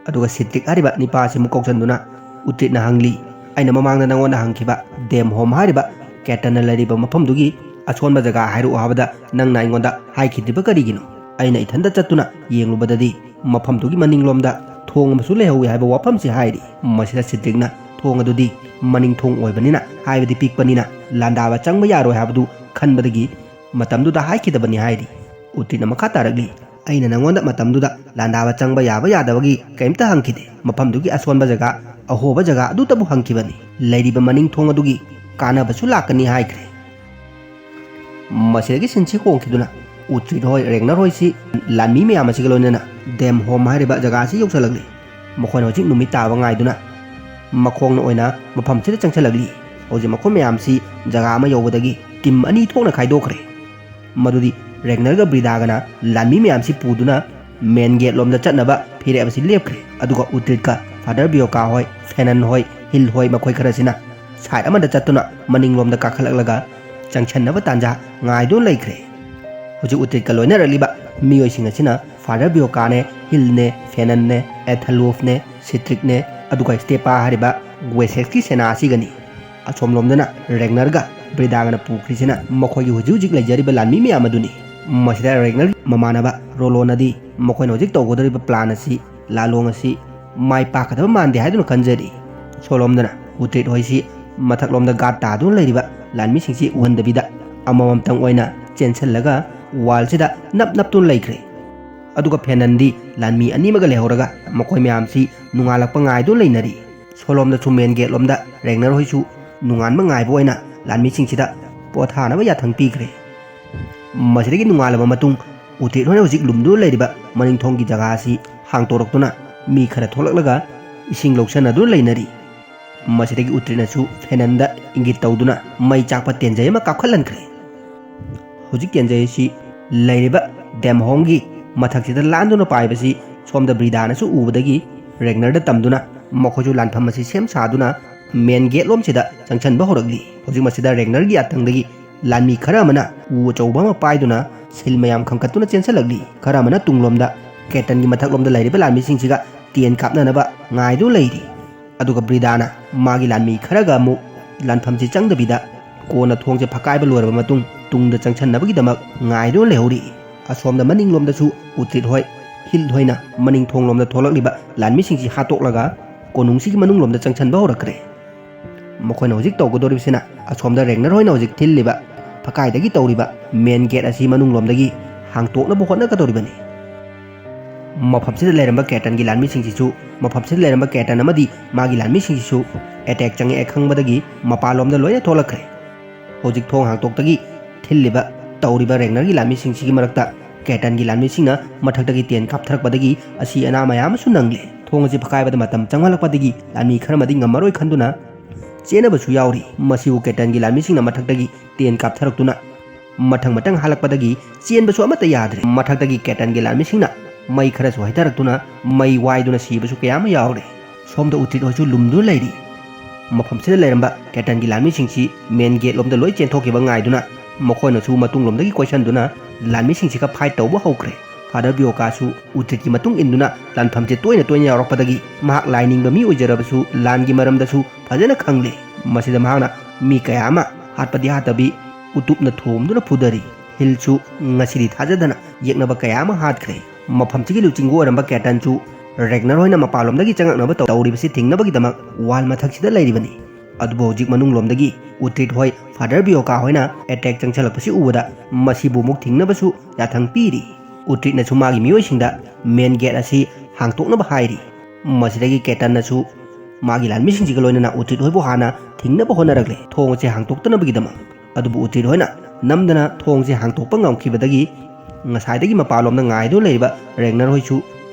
ꯑꯗꯨꯒ ꯁꯤꯇ꯭ꯔꯤꯛ ꯍꯥꯏꯔꯤꯕ ꯅꯤꯄꯥ ꯑꯁꯤ ꯑꯃꯨꯛ ꯀꯧꯁꯤꯟꯗꯨꯅ ꯎꯇꯤꯠꯅ ꯍꯪꯂꯤ, "ꯑꯩꯅ ꯃꯃꯥꯡꯗ ꯅꯉꯣꯟꯗ ꯍꯪꯈꯤꯕ ꯗꯦꯝ ꯍꯣꯝ ꯍꯥꯏꯔꯤꯕ ꯀꯦꯇꯟꯅ ꯂꯩꯔꯤꯕ ꯃꯐꯝꯗꯨꯒꯤ ꯑꯁꯣꯟꯕ ꯖꯒꯥ ꯍꯥꯏꯔꯛꯑꯣ ꯍꯥꯏꯕꯗ ꯅꯪꯅ ꯑꯩꯉꯣꯟꯗ ꯍꯥꯏꯈꯤꯗ꯭ꯔꯤꯕ ꯀꯔꯤꯒꯤꯅꯣ? ꯑꯩꯅ ꯏꯊꯟꯇ ꯆꯠꯇꯨꯅ ꯌꯦꯡꯂꯨꯕꯗꯗꯤ ꯃꯐꯝꯗꯨꯒꯤ ꯃꯅꯤꯡꯂꯣꯝꯗ ꯊꯣꯡ ꯑꯃꯁꯨ ꯂꯩꯍꯧꯋꯤ" ꯍꯥꯏꯕ ꯋꯥꯐꯝꯁꯤ ꯍꯥꯏꯔꯤ꯫ ꯃꯁꯤꯗ ꯁꯤꯇ꯭ꯔꯤꯛꯅ ꯊꯣꯡ ꯑꯗꯨꯗꯤ ꯃꯅꯤꯡ ꯊꯣꯡ ꯑꯣꯏꯕꯅꯤꯅ, ꯍꯥꯏꯕꯗꯤ ꯄꯤꯛꯄꯅꯤꯅ, ꯂꯥꯟꯗꯥꯕ ꯆꯪꯕ ꯌꯥꯔꯣꯏ ꯍꯥꯏꯕꯗꯨ ꯈꯟꯕꯗꯒꯤ ꯃꯇꯝꯗꯨꯗ ꯍꯥꯏꯈꯤꯗꯕꯅꯤ ꯍꯥꯏꯔꯤ꯫ ꯎꯇꯤꯠꯅ ꯃꯈꯥ ꯇꯥꯔꯛꯂꯤ, "ꯑꯩꯅ ꯅꯉꯣꯟꯗ ꯃꯇꯝꯗꯨꯗ ꯂꯥꯟꯗꯥꯕ ꯆꯪꯕ ꯌꯥꯕ ꯌꯥꯗꯕꯒꯤ ꯀꯔꯤꯝꯇ ꯍꯪꯈꯤꯗꯦ꯫ ꯃꯐꯝꯗꯨꯒꯤ ꯑꯁꯣꯟꯕ ꯖꯒꯥ, ꯑꯍꯣꯕ ꯖꯒꯥ ꯑꯗꯨꯇꯕꯨ ꯍꯪꯈꯤꯕꯅꯤ꯫ ꯂꯩꯔꯤꯕ ꯃꯅꯤꯡ ꯊꯣꯡ ꯑꯗꯨꯒꯤ ꯀꯥꯟꯅꯕꯁꯨ ꯂꯥꯛꯀꯅꯤ" ꯍꯥꯏꯈ꯭ꯔꯦ꯫ ꯃꯁꯤꯗꯒꯤ ꯁꯤꯟꯁꯤ ꯍꯣꯡꯈꯤꯗꯨꯅ ꯎꯇ꯭ꯔꯤꯠ ꯍꯣꯏ, ꯔꯦꯒꯅꯔ ꯍꯣꯏꯁꯤ ꯂꯥꯟꯃꯤ ꯃꯌꯥꯝ ꯑꯁꯤꯒ ꯂꯣꯏꯅꯅ ꯗꯦꯝ ꯍꯣꯝ ꯍꯥꯏꯔꯤꯕ ꯖꯒꯥ ꯑꯁꯤ ꯌꯧꯁꯤꯜꯂꯛꯂꯤ꯫ ꯃꯈꯣꯏꯅ ꯍꯧꯖꯤꯛ ꯅꯨꯃꯤꯠ ꯇꯥꯕ ꯉꯥꯏꯗꯨꯅ ꯃꯈꯣꯡꯅ ꯑꯣꯏꯅ ꯃꯐꯝꯁꯤꯗ ꯆꯪꯁꯤꯜꯂꯛꯂꯤ꯫ ꯍꯧꯖꯤꯛ ꯃꯈꯣꯏ ꯃꯌꯥꯝꯁꯤ ꯖꯒꯥ ꯑꯃ ꯌꯧꯕꯗꯒꯤ ꯇꯤꯝ ꯑꯅꯤ ꯊꯣꯛꯅ ꯈꯥꯏꯗꯣꯛꯈ꯭ꯔꯦ꯫ ꯃꯗꯨꯗꯤ ꯔꯦꯒꯅꯔꯒ ꯕ꯭ꯔꯤꯗꯥꯒꯅ ꯂꯥꯟꯃꯤ ꯃꯌꯥꯝꯁꯤ ꯄꯨꯗꯨꯅ ꯃꯦꯟ ꯒꯦꯠ ꯂꯣꯝꯗ ꯆꯠꯅꯕ ꯐꯤꯔꯦꯞ ꯑꯁꯤ ꯂꯦꯞꯈ꯭ꯔꯦ꯫ ꯑꯗꯨꯒ ꯎꯇ꯭ꯔꯤꯠꯀ ꯐꯥꯗꯔ ꯕꯤꯌꯣꯀꯥ ꯍꯣꯏ, ꯐꯦꯅꯟ ꯍꯣꯏ, ꯍꯤꯜ ꯍꯣꯏ, ꯃꯈꯣꯏ ꯈꯔꯁꯤꯅ ꯁꯥꯏꯠ ꯑꯃꯗ ꯆꯠꯇꯨꯅ ꯃꯅꯤꯡꯂꯣꯝꯗ ꯀꯥꯈꯠꯂꯛꯂꯒ ꯆꯪꯁꯟꯅꯕ ꯇꯥꯟꯖꯥ ꯉꯥꯏꯗꯨꯅ ꯂꯩꯈ꯭ꯔꯦ꯫ ꯍꯧꯖꯤꯛ ꯎꯇ꯭ꯔꯤꯠꯀ ꯂꯣꯏꯅꯔꯛꯂꯤꯕ ꯃꯤꯑꯣꯏꯁꯤꯡ ꯑꯁꯤꯅ ꯐꯥꯗꯔ ꯕꯤꯌꯣꯀꯥꯅꯦ, ꯍꯤꯜꯅꯦ, ꯐꯦꯅꯟꯅꯦ, ꯑꯦꯊꯂꯣꯐꯅꯦ, ꯁꯤꯇ꯭ꯔꯤꯛꯅꯦ, ꯑꯗꯨꯒ ꯁ꯭ꯇꯦꯄꯥ ꯍꯥꯏꯔꯤꯕ ꯋꯦꯁꯦꯛꯁꯀꯤ ꯁꯦꯅꯥ ꯑꯁꯤꯒꯅꯤ꯫ ꯑꯁꯣꯝꯂꯣꯝꯗꯅ ꯔꯦꯒꯅꯔꯒ ꯕ꯭ꯔꯤꯗꯥꯒꯅ ꯄꯨꯈ꯭ꯔꯤꯁꯤꯅ ꯃꯈꯣꯏꯒꯤ ꯍꯧꯖꯤꯛ ꯍꯧꯖꯤꯛ ꯂꯩꯖꯔꯤꯕ ꯂꯥꯟꯃꯤ ꯃꯌꯥꯝ ꯑꯗꯨꯅꯤ꯫ ꯃꯁꯤꯗ ꯔꯦꯒꯅꯔꯒꯤ ꯃꯃꯥꯟꯅꯕ ꯔꯣꯂꯣꯅꯗꯤ ꯃꯈꯣꯏꯅ ꯍꯧꯖꯤꯛ ꯇꯧꯒꯗꯧꯔꯤꯕ ꯄ꯭ꯂꯥꯟ ꯑꯁꯤ, ꯂꯥꯂꯣꯡ ꯑꯁꯤ ꯃꯥꯏ ꯄꯥꯛꯀꯗꯕ ꯃꯥꯟꯗꯦ ꯍꯥꯏꯗꯨꯅ ꯈꯟꯖꯔꯤ꯫ ꯁꯣꯂꯣꯝꯗꯅ ꯎꯇ꯭ꯔꯤꯠ ꯍꯣꯏꯁꯤ ꯃꯊꯛꯂꯣꯝꯗ ꯒꯥꯔꯗ ꯇꯥꯗꯨꯅ ꯂꯩꯔꯤꯕ ꯂꯥꯟꯃꯤꯁꯤꯡꯁꯤ ꯎꯍꯟꯗꯕꯤꯗ ꯑꯃꯃꯝꯇꯪ ꯑꯣꯏꯅ ꯆꯦꯟꯁꯤꯜꯂꯒ ꯋꯥꯜꯁꯤꯗ ꯅꯞ ꯅꯞꯇꯨꯅ ꯂꯩꯈ꯭ꯔꯦ꯫ ꯑꯗꯨꯒ ꯐꯦꯅꯟꯗꯤ ꯂꯥꯟꯃꯤ ꯑꯅꯤꯃꯒ ꯂꯩꯍꯧꯔꯒ ꯃꯈꯣꯏ ꯃꯌꯥꯝꯁꯤ ꯅꯣꯡꯉꯥꯜꯂꯛꯄ ꯉꯥꯏꯗꯨꯅ ꯂꯩꯅꯔꯤ꯫ ꯁꯣꯂꯣꯝꯗꯁꯨ ꯃꯦꯟ ꯒꯦꯠꯂꯣꯝꯗ ꯔꯦꯒꯅꯔ ꯍꯣꯏꯁꯨ ꯅꯣꯡꯉꯥꯟꯕ ꯉꯥꯏꯕ ꯑꯣꯏꯅ ꯂꯥꯟꯃꯤꯁꯤꯡꯁꯤꯗ ꯄꯣꯊꯥꯅꯕ ꯌꯥꯊꯪ ꯄꯤꯈ꯭ꯔꯦ꯫ ꯃꯁꯤꯗꯒꯤ ꯅꯣꯡꯉꯥꯜꯂꯕ ꯃꯇꯨꯡ ꯎꯇ꯭ꯔꯤꯠ ꯍꯣꯏꯅ ꯍꯧꯖꯤꯛ ꯂꯨꯝꯗꯨꯅ ꯂꯩꯔꯤꯕ ꯃꯅꯤꯡ ꯊꯣꯡꯒꯤ ꯖꯒꯥ ꯑꯁꯤ ꯍꯥꯡꯇꯣꯔꯛꯇꯨꯅ ꯃꯤ ꯈꯔ ꯊꯣꯛꯂꯛꯂꯒ ꯏꯁꯤꯡ ꯂꯧꯁꯟꯅꯗꯨꯅ ꯂꯩꯅꯔꯤ꯫ ꯃꯁꯤꯗꯒꯤ ꯎꯇ꯭ꯔꯤꯠꯅꯁꯨ ꯐꯦꯅꯟꯗ ꯏꯪꯒꯤꯠ ꯇꯧꯗꯨꯅ ꯃꯩ ꯆꯥꯛꯄ ꯇꯦꯟꯖꯩ ꯑꯃ ꯀꯥꯞꯈꯠꯍꯟꯈ꯭ꯔꯦ꯫ ꯍꯧꯖꯤꯛ ꯇꯦꯟꯖꯩ ꯑꯁꯤ ꯂꯩꯔꯤꯕ ꯗꯦꯝꯍꯣꯡꯒꯤ ꯃꯊꯛꯁꯤꯗ ꯂꯥꯟꯗꯨꯅ ꯄꯥꯏꯕꯁꯤ ꯁꯣꯝꯗ ꯕ꯭ꯔꯤꯗꯥꯅꯁꯨ ꯎꯕꯗꯒꯤ ꯔꯦꯒꯅꯔꯗ ꯇꯝꯗꯨꯅ ꯃꯈꯣꯏꯁꯨ ꯂꯥꯟꯐꯝ ꯑꯁꯤ ꯁꯦꯝ ꯁꯥꯗꯨꯅ ꯃꯦꯟ ꯒꯦꯠ ꯂꯣꯝꯁꯤꯗ ꯆꯪꯁꯤꯟꯕ ꯍꯧꯔꯛꯂꯤ꯫ ꯍꯧꯖꯤꯛ ꯃꯁꯤꯗ ꯔꯦꯒꯅꯔꯒꯤ ꯑꯇꯪꯗꯒꯤ ꯂꯥꯟꯃꯤ ꯈꯔ ꯑꯃꯅ ꯎ ꯑꯆꯧꯕ ꯑꯃ ꯄꯥꯏꯗꯨꯅ ꯁꯤꯜ ꯃꯌꯥꯝ ꯈꯟꯒꯠꯇꯨꯅ ꯆꯦꯟꯁꯤꯜꯂꯛꯂꯤ꯫ ꯈꯔ ꯑꯃꯅ ꯇꯨꯡꯂꯣꯝꯗ ꯀꯦꯇꯟꯒꯤ ꯃꯊꯛꯂꯣꯝꯗ ꯂꯩꯔꯤꯕ ꯂꯥꯟꯃꯤꯁꯤꯡꯁꯤꯒ ꯇꯦꯟ ꯀꯥꯞꯅꯅꯕ ꯉꯥꯏꯗꯨꯅ ꯂꯩꯔꯤ꯫ ꯑꯗꯨꯒ ꯕ꯭ꯔꯤꯗꯥꯅ ꯃꯥꯒꯤ ꯂꯥꯟꯃꯤ ꯈꯔꯒ ꯑꯃꯨꯛ ꯂꯥꯟꯐꯝꯁꯤ ꯆꯪꯗꯕꯤꯗ ꯀꯣꯟꯅ ꯊꯣꯡꯁꯦ ꯐꯛꯀꯥꯏꯕ ꯂꯣꯏꯔꯕ ꯃꯇꯨꯡ ꯇꯨꯡꯗ ꯆꯪꯁꯟꯅꯕꯒꯤꯗꯃꯛ ꯉꯥꯏꯗꯨꯅ ꯂꯩꯍꯧꯔꯤ꯫ ꯑꯁꯣꯝꯗ ꯃꯅꯤꯡꯂꯣꯝꯗꯁꯨ ꯎꯇ꯭ꯔꯤꯠ ꯍꯣꯏ, ꯍꯤꯜ ꯍꯣꯏꯅ ꯃꯅꯤꯡ ꯊꯣꯡꯂꯣꯝꯗ ꯊꯣꯛꯂꯛꯂꯤꯕ ꯂꯥꯟꯃꯤꯁꯤꯡꯁꯤ ꯍꯥꯠꯇꯣꯛꯂꯒ ꯀꯣꯅꯨꯡꯁꯤꯒꯤ ꯃꯅꯨꯡꯂꯣꯝꯗ ꯆꯪꯁꯟꯕ ꯍꯧꯔꯛꯈ꯭ꯔꯦ꯫ ꯃꯈꯣꯏꯅ ꯍꯧꯖꯤꯛ ꯇꯧꯒꯗꯧꯔꯤꯕꯁꯤꯅ ꯑꯁꯣꯝꯗ ꯔꯦꯒꯅꯔ ꯍꯣꯏꯅ ꯍꯧꯖꯤꯛ ꯊꯤꯜꯂꯤꯕ ꯐꯛꯀꯥꯏꯗꯒꯤ ꯇꯧꯔꯤꯕ ꯃꯦꯟ ꯒꯦꯠ ꯑꯁꯤ ꯃꯅꯨꯡꯂꯣꯝꯗꯒꯤ ꯍꯥꯡꯇꯣꯛꯅꯕ ꯍꯣꯠꯅꯒꯗꯧꯔꯤꯕꯅꯤ꯫ ꯃꯐꯝꯁꯤꯗ ꯂꯩꯔꯝꯕ ꯀꯦꯇꯟꯒꯤ ꯂꯥꯟꯃꯤꯁꯤꯡꯁꯤꯁꯨ, ꯃꯐꯝꯁꯤꯗ ꯂꯩꯔꯝꯕ ꯀꯦꯇꯟ ꯑꯃꯗꯤ ꯃꯥꯒꯤ ꯂꯥꯟꯃꯤꯁꯤꯡꯁꯤꯁꯨ ꯑꯦꯇꯦꯛ ꯆꯪꯉꯛꯑꯦ ꯈꯪꯕꯗꯒꯤ ꯃꯄꯥꯟꯂꯣꯝꯗ ꯂꯣꯏꯅ ꯊꯣꯛꯂꯛꯈ꯭ꯔꯦ꯫ ꯍꯧꯖꯤꯛ ꯊꯣꯡ ꯍꯥꯡꯇꯣꯛꯇꯒꯤ ꯊꯤꯜꯂꯤꯕ ꯇꯧꯔꯤꯕ ꯔꯦꯒꯅꯔꯒꯤ ꯂꯥꯟꯃꯤꯁꯤꯡꯁꯤꯒꯤ ꯃꯔꯛꯇ ꯀꯦꯇꯟꯒꯤ ꯂꯥꯟꯃꯤꯁꯤꯡꯅ ꯃꯊꯛꯇꯒꯤ ꯇꯦꯟ ꯀꯥꯞꯊꯔꯛꯄꯗꯒꯤ ꯑꯁꯤ ꯑꯅꯥ ꯃꯌꯥꯝ ꯑꯃꯁꯨ ꯅꯪꯂꯦ꯫ ꯊꯣꯡ ꯑꯁꯤ ꯐꯛꯀꯥꯏꯕꯗ ꯃꯇꯝ ꯆꯪꯍꯜꯂꯛꯄꯗꯒꯤ ꯂꯥꯟꯃꯤ ꯈꯔ ꯑꯃꯗꯤ ꯉꯝꯃꯔꯣꯏ ꯈꯟꯗꯨꯅ ꯆꯦꯟꯅꯕꯁꯨ ꯌꯥꯎꯔꯤ꯫ ꯃꯁꯤꯕꯨ ꯀꯦꯇꯟꯒꯤ ꯂꯥꯟꯃꯤꯁꯤꯡꯅ ꯃꯊꯛꯇꯒꯤ ꯇꯦꯟ ꯀꯥꯞꯊꯔꯛꯇꯨꯅ ꯃꯊꯪ ꯃꯊꯪ ꯍꯜꯂꯛꯄꯗꯒꯤ ꯆꯦꯟꯕꯁꯨ ꯑꯃꯠꯇ ꯌꯥꯗ꯭ꯔꯦ꯫ ꯃꯊꯛꯇꯒꯤ ꯀꯦꯇꯟꯒꯤ ꯂꯥꯟꯃꯤꯁꯤꯡꯅ ꯃꯩ ꯈꯔꯁꯨ ꯍꯩꯊꯔꯛꯇꯨꯅ ꯃꯩ ꯋꯥꯏꯗꯨꯅ ꯁꯤꯕꯁꯨ ꯀꯌꯥ ꯑꯃ ꯌꯥꯎꯔꯦ꯫ ꯁꯣꯝꯗ ꯎꯇ꯭ꯔꯤꯠ ꯍꯣꯏꯁꯨ ꯂꯨꯝꯗꯨꯅ ꯂꯩꯔꯤ꯫ ꯃꯐꯝꯁꯤꯗ ꯂꯩꯔꯝꯕ ꯀꯦꯇꯟꯒꯤ ꯂꯥꯟꯃꯤꯁꯤꯡꯁꯤ ꯃꯦꯟ ꯒꯦꯠ ꯂꯣꯝꯗ ꯂꯣꯏ ꯆꯦꯟꯊꯣꯛꯈꯤꯕ ꯉꯥꯏꯗꯨꯅ ꯃꯈꯣꯏꯅꯁꯨ ꯃꯇꯨꯡꯂꯣꯝꯗꯒꯤ ꯀꯣꯏꯁꯟꯗꯨꯅ ꯂꯥꯟꯃꯤꯁꯤꯡꯁꯤꯒ ꯐꯥꯏꯠ ꯇꯧꯕ ꯍꯧꯈ꯭ꯔꯦ꯫ ꯐꯥꯗꯔ ꯕꯤꯌꯣꯀꯥꯁꯨ ꯎꯇ꯭ꯔꯤꯠꯀꯤ ꯃꯇꯨꯡ ꯏꯟꯗꯨꯅ ꯂꯥꯟꯐꯝꯁꯦ ꯇꯣꯏꯅ ꯇꯣꯏꯅ ꯌꯥꯎꯔꯛꯄꯗꯒꯤ ꯃꯍꯥꯛ ꯂꯥꯏ ꯅꯤꯡꯕ ꯃꯤ ꯑꯣꯏꯖꯔꯕꯁꯨ ꯂꯥꯟꯒꯤ ꯃꯔꯝꯗꯁꯨ ꯐꯖꯅ ꯈꯪꯂꯦ꯫ ꯃꯁꯤꯗ ꯃꯍꯥꯛꯅ ꯃꯤ ꯀꯌꯥ ꯑꯃ ꯍꯥꯠꯄꯗꯤ ꯍꯥꯠꯇꯕꯤ ꯎꯇꯨꯞꯅ ꯊꯣꯝꯗꯨꯅ ꯐꯨꯗꯔꯤ꯫ ꯍꯤꯜꯁꯨ ꯉꯁꯤꯗꯤ ꯊꯥꯖꯗꯅ ꯌꯦꯛꯅꯕ ꯀꯌꯥ ꯑꯃ ꯍꯥꯠꯈ꯭ꯔꯦ꯫ ꯃꯐꯝꯁꯤꯒꯤ ꯂꯨꯆꯤꯡꯕ ꯑꯣꯏꯔꯝꯕ ꯀꯦꯇꯟꯁꯨ ꯔꯦꯒꯅꯔ ꯍꯣꯏꯅ ꯃꯄꯥꯟꯂꯣꯝꯗꯒꯤ ꯆꯪꯉꯛꯅꯕ ꯇꯧꯔꯤꯕꯁꯤ ꯊꯤꯡꯅꯕꯒꯤꯗꯃꯛ ꯋꯥꯜ ꯃꯊꯛꯁꯤꯗ ꯂꯩꯔꯤꯕꯅꯤ꯫ ꯑꯗꯨꯕꯨ ꯍꯧꯖꯤꯛ ꯃꯅꯨꯡꯂꯣꯝꯗꯒꯤ ꯎꯇ꯭ꯔꯤꯠ ꯍꯣꯏ ꯐꯥꯗꯔ ꯕꯤꯌꯣꯀꯥ ꯍꯣꯏꯅ ꯑꯦꯇꯦꯛ ꯆꯪꯁꯤꯜꯂꯛꯄꯁꯤ ꯎꯕꯗ ꯃꯁꯤꯕꯨ ꯑꯃꯨꯛ ꯊꯤꯡꯅꯕꯁꯨ ꯌꯥꯊꯪ ꯄꯤꯔꯤ꯫ ꯎꯇ꯭ꯔꯤꯠꯅꯁꯨ ꯃꯥꯒꯤ ꯃꯤꯑꯣꯏꯁꯤꯡꯗ ꯃꯦꯟ ꯒꯦꯠ ꯑꯁꯤ ꯍꯥꯡꯇꯣꯛꯅꯕ ꯍꯥꯏꯔꯤ꯫ ꯃꯁꯤꯗꯒꯤ ꯀꯦꯇꯟꯅꯁꯨ ꯃꯥꯒꯤ ꯂꯥꯟꯃꯤꯁꯤꯡꯁꯤꯒ ꯂꯣꯏꯅꯅ ꯎꯇ꯭ꯔꯤꯠ ꯍꯣꯏꯕꯨ ꯍꯥꯟꯅ ꯊꯤꯡꯅꯕ ꯍꯣꯠꯅꯔꯛꯂꯦ꯫ ꯊꯣꯡ ꯑꯁꯤ ꯍꯥꯡꯇꯣꯛꯇꯅꯕꯒꯤꯗꯃꯛ꯫ ꯑꯗꯨꯕꯨ ꯎꯇ꯭ꯔꯤꯠ ꯍꯣꯏꯅ ꯅꯝꯗꯅ ꯊꯣꯡꯁꯦ ꯍꯥꯡꯇꯣꯛꯄ ꯉꯝꯈꯤꯕꯗꯒꯤ ꯉꯁꯥꯏꯗꯒꯤ ꯃꯄꯥꯟꯂꯣꯝꯗ ꯉꯥꯏꯗꯨꯅ ꯂꯩꯔꯤꯕ ꯔꯦꯒꯅꯔ ꯍꯣꯏꯁꯨ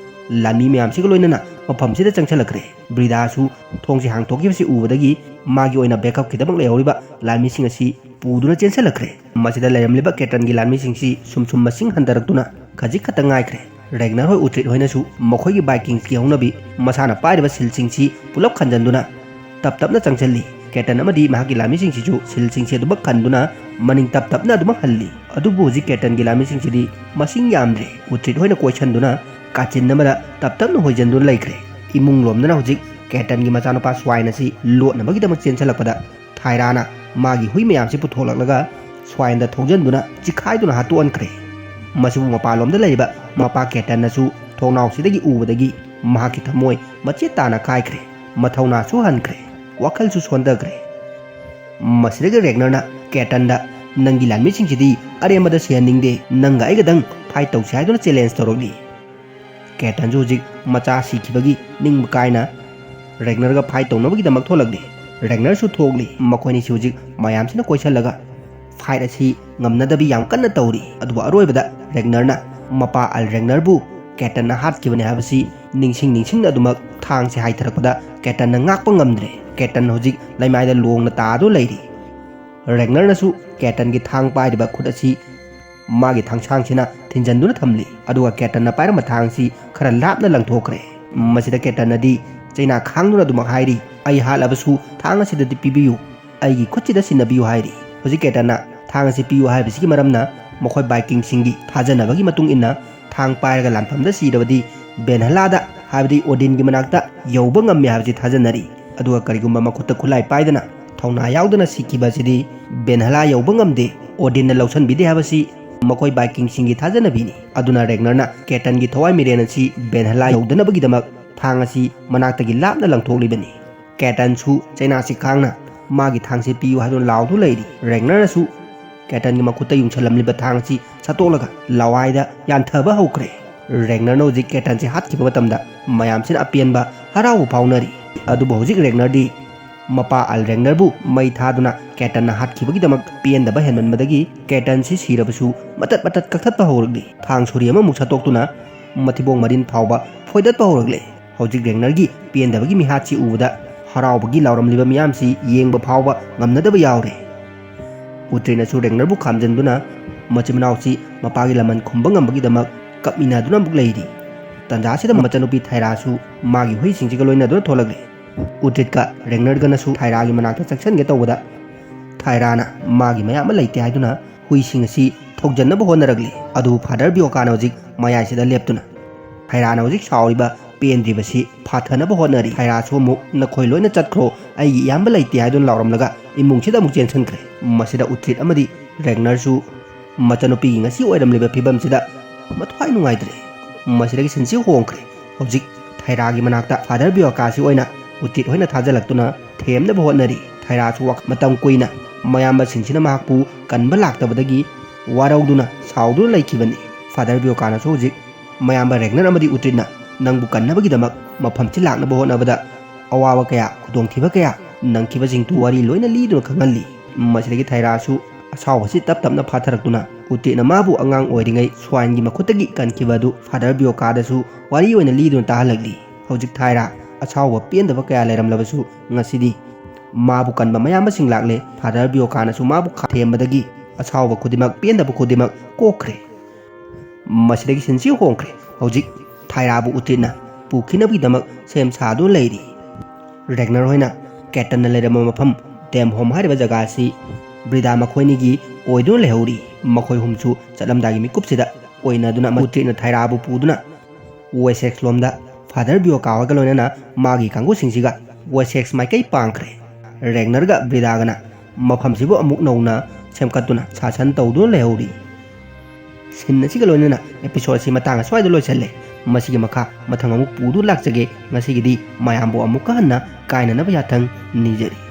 ꯂꯥꯟꯃꯤ ꯃꯌꯥꯝꯁꯤꯒ ꯂꯣꯏꯅꯅ ꯃꯐꯝꯁꯤꯗ ꯆꯪꯁꯤꯜꯂꯛꯈ꯭ꯔꯦ꯫ ꯕ꯭ꯔꯤꯗꯥꯁꯨ ꯊꯣꯡꯁꯦ ꯍꯥꯡꯇꯣꯛꯈꯤꯕꯁꯤ ꯎꯕꯗꯒꯤ ꯃꯥꯒꯤ ꯑꯣꯏꯅ ꯕꯦꯛꯀꯞꯀꯤꯗꯃꯛ ꯂꯩꯍꯧꯔꯤꯕ ꯂꯥꯟꯃꯤꯁꯤꯡ ꯑꯁꯤ ꯄꯨꯗꯨꯅ ꯆꯦꯟꯁꯤꯜꯂꯛꯈ꯭ꯔꯦ꯫ ꯃꯁꯤꯗ ꯂꯩꯔꯝꯂꯤꯕ ꯀꯦꯇꯟꯒꯤ ꯂꯥꯟꯃꯤꯁꯤꯡꯁꯤ ꯁꯨꯝ ꯁꯨꯝ ꯃꯁꯤꯡ ꯍꯟꯊꯔꯛꯇꯨꯅ ꯈꯖꯤꯛ ꯈꯛꯇ ꯉꯥꯏꯈ꯭ꯔꯦ꯫ ꯔꯦꯒꯅꯔ ꯍꯣꯏ ꯎꯇ꯭ꯔꯤꯠ ꯍꯣꯏꯅꯁꯨ ꯃꯈꯣꯏꯒꯤ ꯕꯥꯏꯀꯤꯡꯁꯀꯤ ꯍꯧꯅꯕꯤ ꯃꯁꯥꯅ ꯄꯥꯏꯔꯤꯕ ꯁꯤꯜꯁꯤꯡꯁꯤ ꯄꯨꯂꯞ ꯈꯟꯖꯟꯗꯨꯅ ꯇꯞ ꯇꯞꯅ ꯆꯪꯁꯤꯜꯂꯤ꯫ ꯀꯦꯇꯟ ꯑꯃꯗꯤ ꯃꯍꯥꯛꯀꯤ ꯂꯥꯟꯃꯤꯁꯤꯡꯁꯤꯁꯨ ꯁꯤꯜꯁꯤꯡꯁꯤ ꯑꯗꯨꯃꯛ ꯈꯟꯗꯨꯅ ꯃꯅꯤꯡ ꯇꯞ ꯇꯞꯅ ꯑꯗꯨꯃꯛ ꯍꯜꯂꯤ꯫ ꯑꯗꯨꯕꯨ ꯍꯧꯖꯤꯛ ꯀꯦꯇꯟꯒꯤ ꯂꯥꯟꯃꯤꯁꯤꯡꯁꯤꯗꯤ ꯃꯁꯤꯡ ꯌꯥꯝꯗ꯭ꯔꯦ꯫ ꯎꯇ꯭ꯔꯤꯠ ꯍꯣꯏꯅ ꯀꯣꯏꯁꯟꯗꯨꯅ ꯀꯥꯆꯤꯟ ꯑꯃꯗ ꯇꯞ ꯇꯞꯅ ꯍꯣꯏꯖꯟꯗꯨꯅ ꯂꯩꯈ꯭ꯔꯦ꯫ ꯏꯃꯨꯡ ꯂꯣꯝꯗꯅ ꯍꯧꯖꯤꯛ ꯀꯦꯇꯟꯒꯤ ꯃꯆꯥꯅꯨꯄꯥ ꯁ꯭ꯋꯥꯏꯟ ꯑꯁꯤ ꯂꯣꯠꯅꯕꯒꯤꯗꯃꯛ ꯆꯦꯟꯁꯤꯜꯂꯛꯄꯗ ꯊꯥꯏꯔꯥꯅ ꯃꯥꯒꯤ ꯍꯨꯏ ꯃꯌꯥꯝꯁꯤ ꯄꯨꯊꯣꯛꯂꯛꯂꯒ ꯁ꯭ꯋꯥꯏꯟꯗ ꯊꯧꯖꯟꯗꯨꯅ ꯆꯤꯈꯥꯏꯗꯨꯅ ꯍꯥꯠꯇꯣꯛꯍꯟꯈ꯭ꯔꯦ꯫ ꯃꯁꯤꯕꯨ ꯃꯄꯥꯟꯂꯣꯝꯗ ꯂꯩꯔꯤꯕ ꯃꯄꯥ ꯀꯦꯇꯟꯅꯁꯨ ꯊꯣꯡꯅꯥꯎꯁꯤꯗꯒꯤ ꯎꯕꯗꯒꯤ ꯃꯍꯥꯛꯀꯤ ꯊꯃꯣꯏ ꯃꯆꯦꯠ ꯇꯥꯅ ꯀꯥꯏꯈ꯭ꯔꯦ꯫ ꯃꯊꯧꯅꯥꯁꯨ ꯍꯟꯈ꯭ꯔꯦ꯫ ꯋꯥꯈꯜꯁꯨ ꯁꯣꯟꯊꯈ꯭ꯔꯦ꯫ ꯃꯁꯤꯗꯒꯤ ꯔꯦꯒꯅꯔꯅ ꯀꯦꯇꯟꯗ, "ꯅꯪꯒꯤ ꯂꯥꯟꯃꯤꯁꯤꯡꯁꯤꯗꯤ ꯑꯔꯦꯝꯕꯗ ꯁꯤꯍꯟꯅꯤꯡꯗꯦ, ꯅꯪꯒ ꯑꯩꯒꯗꯪ ꯐꯥꯏꯠ ꯇꯧꯁꯤ" ꯍꯥꯏꯗꯨꯅ ꯆꯦꯂꯦꯟꯖ ꯇꯧꯔꯛꯂꯤ꯫ ꯀꯦꯇꯟꯁꯨ ꯍꯧꯖꯤꯛ ꯃꯆꯥ ꯁꯤꯈꯤꯕꯒꯤ ꯅꯤꯡꯕ ꯀꯥꯏꯅ ꯔꯦꯒꯅꯔꯒ ꯐꯥꯏꯠ ꯇꯧꯅꯕꯒꯤꯗꯃꯛ ꯊꯣꯛꯂꯛꯂꯤ꯫ ꯔꯦꯒꯅꯔꯁꯨ ꯊꯣꯛꯂꯤ꯫ ꯃꯈꯣꯏꯅꯤꯁꯤ ꯍꯧꯖꯤꯛ ꯃꯌꯥꯝꯁꯤꯅ ꯀꯣꯏꯁꯜꯂꯒ ꯐꯥꯏꯠ ꯑꯁꯤ ꯉꯝꯅꯗꯕꯤ ꯌꯥꯝ ꯀꯟꯅ ꯇꯧꯔꯤ꯫ ꯑꯗꯨꯕꯨ ꯑꯔꯣꯏꯕꯗ ꯔꯦꯒꯅꯔꯅ ꯃꯄꯥ ꯑꯜ ꯔꯦꯒꯅꯔꯕꯨ ꯀꯦꯇꯟꯅ ꯍꯥꯠꯈꯤꯕꯅꯤ ꯍꯥꯏꯕꯁꯤ ꯅꯤꯡꯁꯤꯡ ꯅꯤꯡꯁꯤꯡꯅ ꯑꯗꯨꯃꯛ ꯊꯥꯡꯁꯦ ꯍꯥꯏꯊꯔꯛꯄꯗ ꯀꯦꯇꯟꯅ ꯉꯥꯛꯄ ꯉꯝꯗ꯭ꯔꯦ꯫ ꯀꯦꯇꯟ ꯍꯧꯖꯤꯛ ꯂꯩꯃꯥꯏꯗ ꯂꯣꯡꯅ ꯇꯥꯗꯨꯅ ꯂꯩꯔꯤ꯫ ꯔꯦꯒꯅꯔꯅꯁꯨ ꯀꯦꯇꯟꯒꯤ ꯊꯥꯡ ꯄꯥꯏꯔꯤꯕ ꯈꯨꯠ ꯑꯁꯤ ꯃꯥꯒꯤ ꯊꯥꯡꯁꯥꯡꯁꯤꯅ ꯊꯤꯟꯖꯟꯗꯨꯅ ꯊꯝꯂꯤ꯫ ꯑꯗꯨꯒ ꯀꯦꯇꯟꯅ ꯄꯥꯏꯔꯝꯕ ꯊꯥꯡꯁꯤ ꯈꯔ ꯂꯥꯞꯅ ꯂꯪꯊꯣꯛꯈ꯭ꯔꯦ꯫ ꯃꯁꯤꯗ ꯀꯦꯇꯟꯅꯗꯤ ꯆꯩꯅꯥ ꯈꯥꯡꯗꯨꯅ ꯑꯗꯨꯃꯛ ꯍꯥꯏꯔꯤ, "ꯑꯩ ꯍꯥꯠꯂꯕꯁꯨ ꯊꯥꯡ ꯑꯁꯤꯗꯗꯤ ꯄꯤꯕꯤꯌꯨ, ꯑꯩꯒꯤ ꯈꯨꯠꯁꯤꯗ ꯁꯤꯟꯅꯕꯤꯌꯨ" ꯍꯥꯏꯔꯤ꯫ ꯍꯧꯖꯤꯛ ꯀꯦꯇꯟꯅ ꯊꯥꯡ ꯑꯁꯤ ꯄꯤꯌꯨ ꯍꯥꯏꯕꯁꯤꯒꯤ ꯃꯔꯝꯅ ꯃꯈꯣꯏ ꯕꯥꯏꯀꯤꯡꯁꯤꯡꯒꯤ ꯊꯥꯖꯅꯕꯒꯤ ꯃꯇꯨꯡ ꯏꯟꯅ ꯊꯥꯡ ꯄꯥꯏꯔꯒ ꯂꯥꯟꯐꯝꯗ ꯁꯤꯔꯕꯗꯤ ꯕꯦꯟꯍꯂꯥꯗ, ꯍꯥꯏꯕꯗꯤ ꯑꯣꯗꯤꯟꯒꯤ ꯃꯅꯥꯛꯇ ꯌꯧꯕ ꯉꯝꯃꯤ ꯍꯥꯏꯕꯁꯤ ꯊꯥꯖꯅꯔꯤ꯫ ꯑꯗꯨꯒ ꯀꯔꯤꯒꯨꯝꯕ ꯃꯈꯨꯠꯇ ꯈꯨꯠꯂꯥꯏ ꯄꯥꯏꯗꯅ ꯊꯧꯅꯥ ꯌꯥꯎꯗꯅ ꯁꯤꯈꯤꯕ ꯑꯁꯤꯗꯤ ꯕꯦꯟꯍꯂꯥ ꯌꯧꯕ ꯉꯝꯗꯦ, ꯑꯣꯗꯤꯟꯅ ꯂꯧꯁꯤꯟꯕꯤꯗꯦ ꯍꯥꯏꯕꯁꯤ ꯃꯈꯣꯏ ꯚꯥꯏꯀꯤꯡꯁꯤꯡꯒꯤ ꯊꯥꯖꯅꯕꯤꯅꯤ꯫ ꯑꯗꯨꯅ ꯔꯦꯒꯅꯔꯅ ꯀꯦꯇꯟꯒꯤ ꯊꯋꯥꯏ ꯃꯤꯔꯦꯟ ꯑꯁꯤ ꯕꯦꯟꯍꯂꯥ ꯌꯧꯗꯅꯕꯒꯤꯗꯃꯛ ꯊꯥꯡ ꯑꯁꯤ ꯃꯅꯥꯛꯇꯒꯤ ꯂꯥꯞꯅ ꯂꯪꯊꯣꯛꯂꯤꯕꯅꯤ꯫ ꯀꯦꯇꯟꯁꯨ ꯆꯩꯅꯥꯁꯤ ꯈꯥꯡꯅ ꯃꯥꯒꯤ ꯊꯥꯡꯁꯤ ꯄꯤꯌꯨ ꯍꯥꯏꯗꯨꯅ ꯂꯥꯎꯗꯨꯅ ꯂꯩꯔꯤ꯫ ꯔꯦꯒꯅꯔꯅꯁꯨ ꯀꯦꯇꯟꯒꯤ ꯃꯈꯨꯠꯇ ꯌꯨꯡꯁꯜꯂꯝꯂꯤꯕ ꯊꯥꯡ ꯑꯁꯤ ꯁꯠꯇꯣꯛꯂꯒ ꯂꯋꯥꯏꯗ ꯌꯥꯟꯊꯕ ꯍꯧꯈ꯭ꯔꯦ꯫ ꯔꯦꯒꯅꯔꯅ ꯍꯧꯖꯤꯛ ꯀꯦꯇꯟꯁꯤ ꯍꯥꯠꯈꯤꯕ ꯃꯇꯝꯗ ꯃꯌꯥꯝꯁꯤꯅ ꯑꯄꯦꯟꯕ ꯍꯔꯥꯎꯕ ꯐꯥꯎꯅꯔꯤ꯫ ꯑꯗꯨꯕꯨ ꯍꯧꯖꯤꯛ ꯔꯦꯒꯅꯔꯗꯤ ꯃꯄꯥ ꯑꯜ ꯔꯦꯒꯅꯔꯕꯨ ꯃꯩ ꯊꯥꯗꯨꯅ ꯀꯦꯇꯟꯅ ꯍꯥꯠꯈꯤꯕꯒꯤꯗꯃꯛ ꯄꯦꯟꯗꯕ ꯍꯦꯟꯃꯟꯕꯗꯒꯤ ꯀꯦꯇꯟꯁꯤ ꯁꯤꯔꯕꯁꯨ ꯃꯇꯠ ꯃꯇꯠ ꯀꯛꯊꯠꯄ ꯍꯧꯔꯛꯂꯤ꯫ ꯊꯥꯡ ꯁꯣꯔꯤ ꯑꯃꯃꯨꯛ ꯁꯠꯇꯣꯛꯇꯨꯅ ꯃꯊꯤꯕꯣꯡ ꯃꯔꯤꯟ ꯐꯥꯎꯕ ꯐꯣꯏꯗꯠꯄ ꯍꯧꯔꯛꯂꯦ꯫ ꯍꯧꯖꯤꯛ ꯔꯦꯒꯅꯔꯒꯤ ꯄꯦꯟꯗꯕꯒꯤ ꯃꯤꯍꯥꯠꯁꯤ ꯎꯕꯗ ꯍꯔꯥꯎꯕꯒꯤ ꯂꯥꯎꯔꯝꯂꯤꯕ ꯃꯤꯌꯥꯝꯁꯤ ꯌꯦꯡꯕ ꯐꯥꯎꯕ ꯉꯝꯅꯗꯕ ꯌꯥꯎꯔꯦ꯫ ꯎꯇ꯭ꯔꯤꯠꯅꯁꯨ ꯔꯦꯒꯅꯔꯕꯨ ꯈꯥꯝꯖꯟꯗꯨꯅ ꯃꯆꯤꯟ ꯃꯅꯥꯎꯁꯤ ꯃꯄꯥꯒꯤ ꯂꯃꯟ ꯈꯨꯝꯕ ꯉꯝꯕꯒꯤꯗꯃꯛ ꯀꯞꯃꯤꯟꯅꯗꯨꯅ ꯑꯃꯨꯛ ꯂꯩꯔꯤ꯫ ꯇꯟꯖꯥꯁꯤꯗ ꯃꯆꯟꯅꯨꯄꯤ ꯊꯥꯏꯔꯥꯁꯨ ꯃꯥꯒꯤ ꯍꯨꯏꯁꯤꯡꯁꯤꯒ ꯂꯣꯏꯅꯗꯨꯅ ꯊꯣꯛꯂꯛꯂꯦ꯫ ꯎꯇ꯭ꯔꯤꯠꯀ ꯔꯦꯒꯅꯔꯒꯅꯁꯨ ꯊꯥꯏꯔꯥꯒꯤ ꯃꯅꯥꯛꯇ ꯆꯪꯁꯟꯒꯦ ꯇꯧꯕꯗ ꯊꯥꯏꯔꯥꯅ ꯃꯥꯒꯤ ꯃꯌꯥꯝ ꯑꯃ ꯂꯩꯇꯦ ꯍꯥꯏꯗꯨꯅ ꯍꯨꯏꯁꯤꯡ ꯑꯁꯤ ꯊꯧꯖꯟꯅꯕ ꯍꯣꯠꯅꯔꯛꯂꯤ꯫ ꯑꯗꯨꯕꯨ ꯐꯥꯗꯔ ꯕꯤꯌꯣꯀꯥꯅ ꯍꯧꯖꯤꯛ ꯃꯌꯥꯏꯁꯤꯗ ꯂꯦꯞꯇꯨꯅ ꯊꯥꯏꯔꯥꯅ ꯍꯧꯖꯤꯛ ꯁꯥꯎꯔꯤꯕ ꯄꯦꯟꯗ꯭ꯔꯤꯕꯁꯤ ꯐꯥꯊꯅꯕ ꯍꯣꯠꯅꯔꯤ꯫ ꯊꯥꯏꯔꯥꯁꯨ ꯑꯃꯨꯛ "ꯅꯈꯣꯏ ꯂꯣꯏꯅ ꯆꯠꯈ꯭ꯔꯣ, ꯑꯩꯒꯤ ꯏꯌꯥꯝꯕ ꯂꯩꯇꯦ" ꯍꯥꯏꯗꯨꯅ ꯂꯥꯎꯔꯝꯂꯒ ꯏꯃꯨꯡꯁꯤꯗ ꯑꯃꯨꯛ ꯆꯦꯟꯁꯤꯟꯈ꯭ꯔꯦ꯫ ꯃꯁꯤꯗ ꯎꯇ꯭ꯔꯤꯠ ꯑꯃꯗꯤ ꯔꯦꯒꯅꯔꯁꯨ ꯃꯆꯟꯅꯨꯄꯤꯒꯤ ꯉꯁꯤ ꯑꯣꯏꯔꯝꯂꯤꯕ ꯐꯤꯕꯝꯁꯤꯗ ꯃꯊ꯭ꯋꯥꯏ ꯅꯨꯡꯉꯥꯏꯇ꯭ꯔꯦ꯫ ꯃꯁꯤꯗꯒꯤ ꯁꯤꯟꯁꯤ ꯍꯣꯡꯈ꯭ꯔꯦ꯫ ꯍꯧꯖꯤꯛ ꯊꯥꯏꯔꯥꯒꯤ ꯃꯅꯥꯛꯇ ꯐꯥꯗꯔ ꯕꯤꯌꯣꯀꯥꯁꯤ ꯑꯣꯏꯅ ꯎꯇ꯭ꯔꯤꯠ ꯍꯣꯏꯅ ꯊꯥꯖꯤꯜꯂꯛꯇꯨꯅ ꯊꯦꯝꯅꯕ ꯍꯣꯠꯅꯔꯤ꯫ ꯊꯥꯏꯔꯥꯁꯨ ꯋꯥꯈ-, ꯃꯇꯝ ꯀꯨꯏꯅ ꯃꯌꯥꯝꯕꯁꯤꯡꯁꯤꯅ ꯃꯍꯥꯛꯄꯨ ꯀꯟꯕ ꯂꯥꯛꯇꯕꯗꯒꯤ ꯋꯥꯔꯧꯗꯨꯅ ꯁꯥꯎꯗꯨꯅ ꯂꯩꯈꯤꯕꯅꯤ꯫ ꯐꯥꯗꯔ ꯕꯤꯌꯣꯀꯥꯅꯁꯨ ꯍꯧꯖꯤꯛ ꯃꯌꯥꯝꯕ ꯔꯦꯒꯅꯔ ꯑꯃꯗꯤ ꯎꯇ꯭ꯔꯤꯠꯅ ꯅꯪꯕꯨ ꯀꯟꯅꯕꯒꯤꯗꯃꯛ ꯃꯐꯝꯁꯤ ꯂꯥꯛꯅꯕ ꯍꯣꯠꯅꯕꯗ ꯑꯋꯥꯕ ꯀꯌꯥ, ꯈꯨꯗꯣꯡꯊꯤꯕ ꯀꯌꯥ ꯅꯪꯈꯤꯕꯁꯤꯡꯗꯨ ꯋꯥꯔꯤ ꯂꯣꯏꯅ ꯂꯤꯗꯨꯅ ꯈꯪꯍꯜꯂꯤ꯫ ꯃꯁꯤꯗꯒꯤ ꯊꯥꯏꯔꯥꯁꯨ ꯑꯁꯥꯎꯕꯁꯤ ꯇꯞ ꯇꯞꯅ ꯐꯥꯊꯔꯛꯇꯨꯅ ꯎꯇ꯭ꯔꯤꯠꯅ ꯃꯥꯕꯨ ꯑꯉꯥꯡ ꯑꯣꯏꯔꯤꯉꯩ ꯁ꯭ꯋꯥꯏꯟꯒꯤ ꯃꯈꯨꯠꯇꯒꯤ ꯀꯟꯈꯤꯕ ꯑꯗꯨ ꯐꯥꯗꯔ ꯕꯤꯌꯣꯀꯥꯗꯁꯨ ꯋꯥꯔꯤ ꯑꯣꯏꯅ ꯂꯤꯗꯨꯅ ꯇꯥꯍꯜꯂꯛꯂꯤ꯫ ꯍꯧꯖꯤꯛ ꯊꯥꯏꯔꯥ ꯑꯁꯥꯎꯕ ꯄꯦꯟꯗꯕ ꯀꯌꯥ ꯂꯩꯔꯝꯂꯕꯁꯨ ꯉꯁꯤꯗꯤ ꯃꯥꯕꯨ ꯀꯟꯕ ꯃꯌꯥꯝꯕꯁꯤꯡ ꯂꯥꯛꯂꯦ꯫ ꯐꯥꯗꯔ ꯕꯤꯌꯣꯀꯥꯅꯁꯨ ꯃꯥꯕꯨ ꯈꯥ-, ꯊꯦꯝꯕꯗꯒꯤ ꯑꯁꯥꯎꯕ ꯈꯨꯗꯤꯡꯃꯛ, ꯄꯦꯟꯗꯕ ꯈꯨꯗꯤꯡꯃꯛ ꯀꯣꯛꯈ꯭ꯔꯦ꯫ ꯃꯁꯤꯗꯒꯤ ꯁꯤꯟꯁꯤ ꯍꯣꯡꯈ꯭ꯔꯦ꯫ ꯍꯧꯖꯤꯛ ꯊꯥꯏꯔꯥꯕꯨ ꯎꯇ꯭ꯔꯤꯠꯅ ꯄꯨꯈꯤꯅꯕꯒꯤꯗꯃꯛ ꯁꯦꯝ ꯁꯥꯗꯨꯅ ꯂꯩꯔꯤ꯫ ꯔꯦꯒꯅꯔ ꯍꯣꯏꯅ ꯀꯦꯇꯟꯅ ꯂꯩꯔꯝꯕ ꯃꯐꯝ ꯗꯦꯝ ꯍꯣꯝ ꯍꯥꯏꯔꯤꯕ ꯖꯒꯥ ꯑꯁꯤ ꯕ꯭ꯔꯤꯗꯥ ꯃꯈꯣꯏꯅꯤꯒꯤ ꯑꯣꯏꯗꯨꯅ ꯂꯩꯍꯧꯔꯤ꯫ ꯃꯈꯣꯏ ꯑꯍꯨꯝꯁꯨ ꯆꯠꯂꯝꯗꯥꯏꯒꯤ ꯃꯤꯀꯨꯞꯁꯤꯗ ꯑꯣꯏꯅꯗꯨꯅ ꯃꯨꯇ꯭ꯔꯤꯠꯅ ꯊꯥꯏꯔꯥꯕꯨ ꯄꯨꯗꯨꯅ ꯋꯦꯁꯦꯛꯁ ꯂꯣꯝꯗ ꯐꯥꯗꯔ ꯕꯤꯌꯣꯀꯥ ꯍꯣꯏꯒ ꯂꯣꯏꯅꯅ ꯃꯥꯒꯤ ꯀꯥꯡꯕꯨꯁꯤꯡꯁꯤꯒ ꯋꯦꯁꯦꯛꯁ ꯃꯥꯏꯀꯩ ꯄꯥꯡꯈ꯭ꯔꯦ꯫ ꯔꯦꯒꯅꯔꯒ ꯕ꯭ꯔꯤꯗꯥꯒꯅ ꯃꯐꯝꯁꯤꯕꯨ ꯑꯃꯨꯛ ꯅꯧꯅ ꯁꯦꯝꯒꯠꯇꯨꯅ ꯁꯥꯁꯟ ꯇꯧꯗꯨꯅ ꯂꯩꯍꯧꯔꯤ꯫ ꯁꯤꯟ ꯑꯁꯤꯒ ꯂꯣꯏꯅꯅ episode ꯑꯁꯤ ꯃꯇꯥꯡ ꯑꯁ꯭ꯋꯥꯏꯗ ꯂꯣꯏꯁꯜꯂꯦ꯫ ꯃꯁꯤꯒꯤ ꯃꯈꯥ ꯃꯊꯪ ꯑꯃꯨꯛ ꯄꯨꯗꯨꯅ ꯂꯥꯛꯆꯒꯦ꯫ ꯉꯁꯤꯒꯤꯗꯤ ꯃꯌꯥꯝꯕꯨ ꯑꯃꯨꯛꯀ ꯍꯟꯅ ꯀꯥꯏꯅꯅꯕ ꯌꯥꯊꯪ ꯅꯤꯖꯔꯤ꯫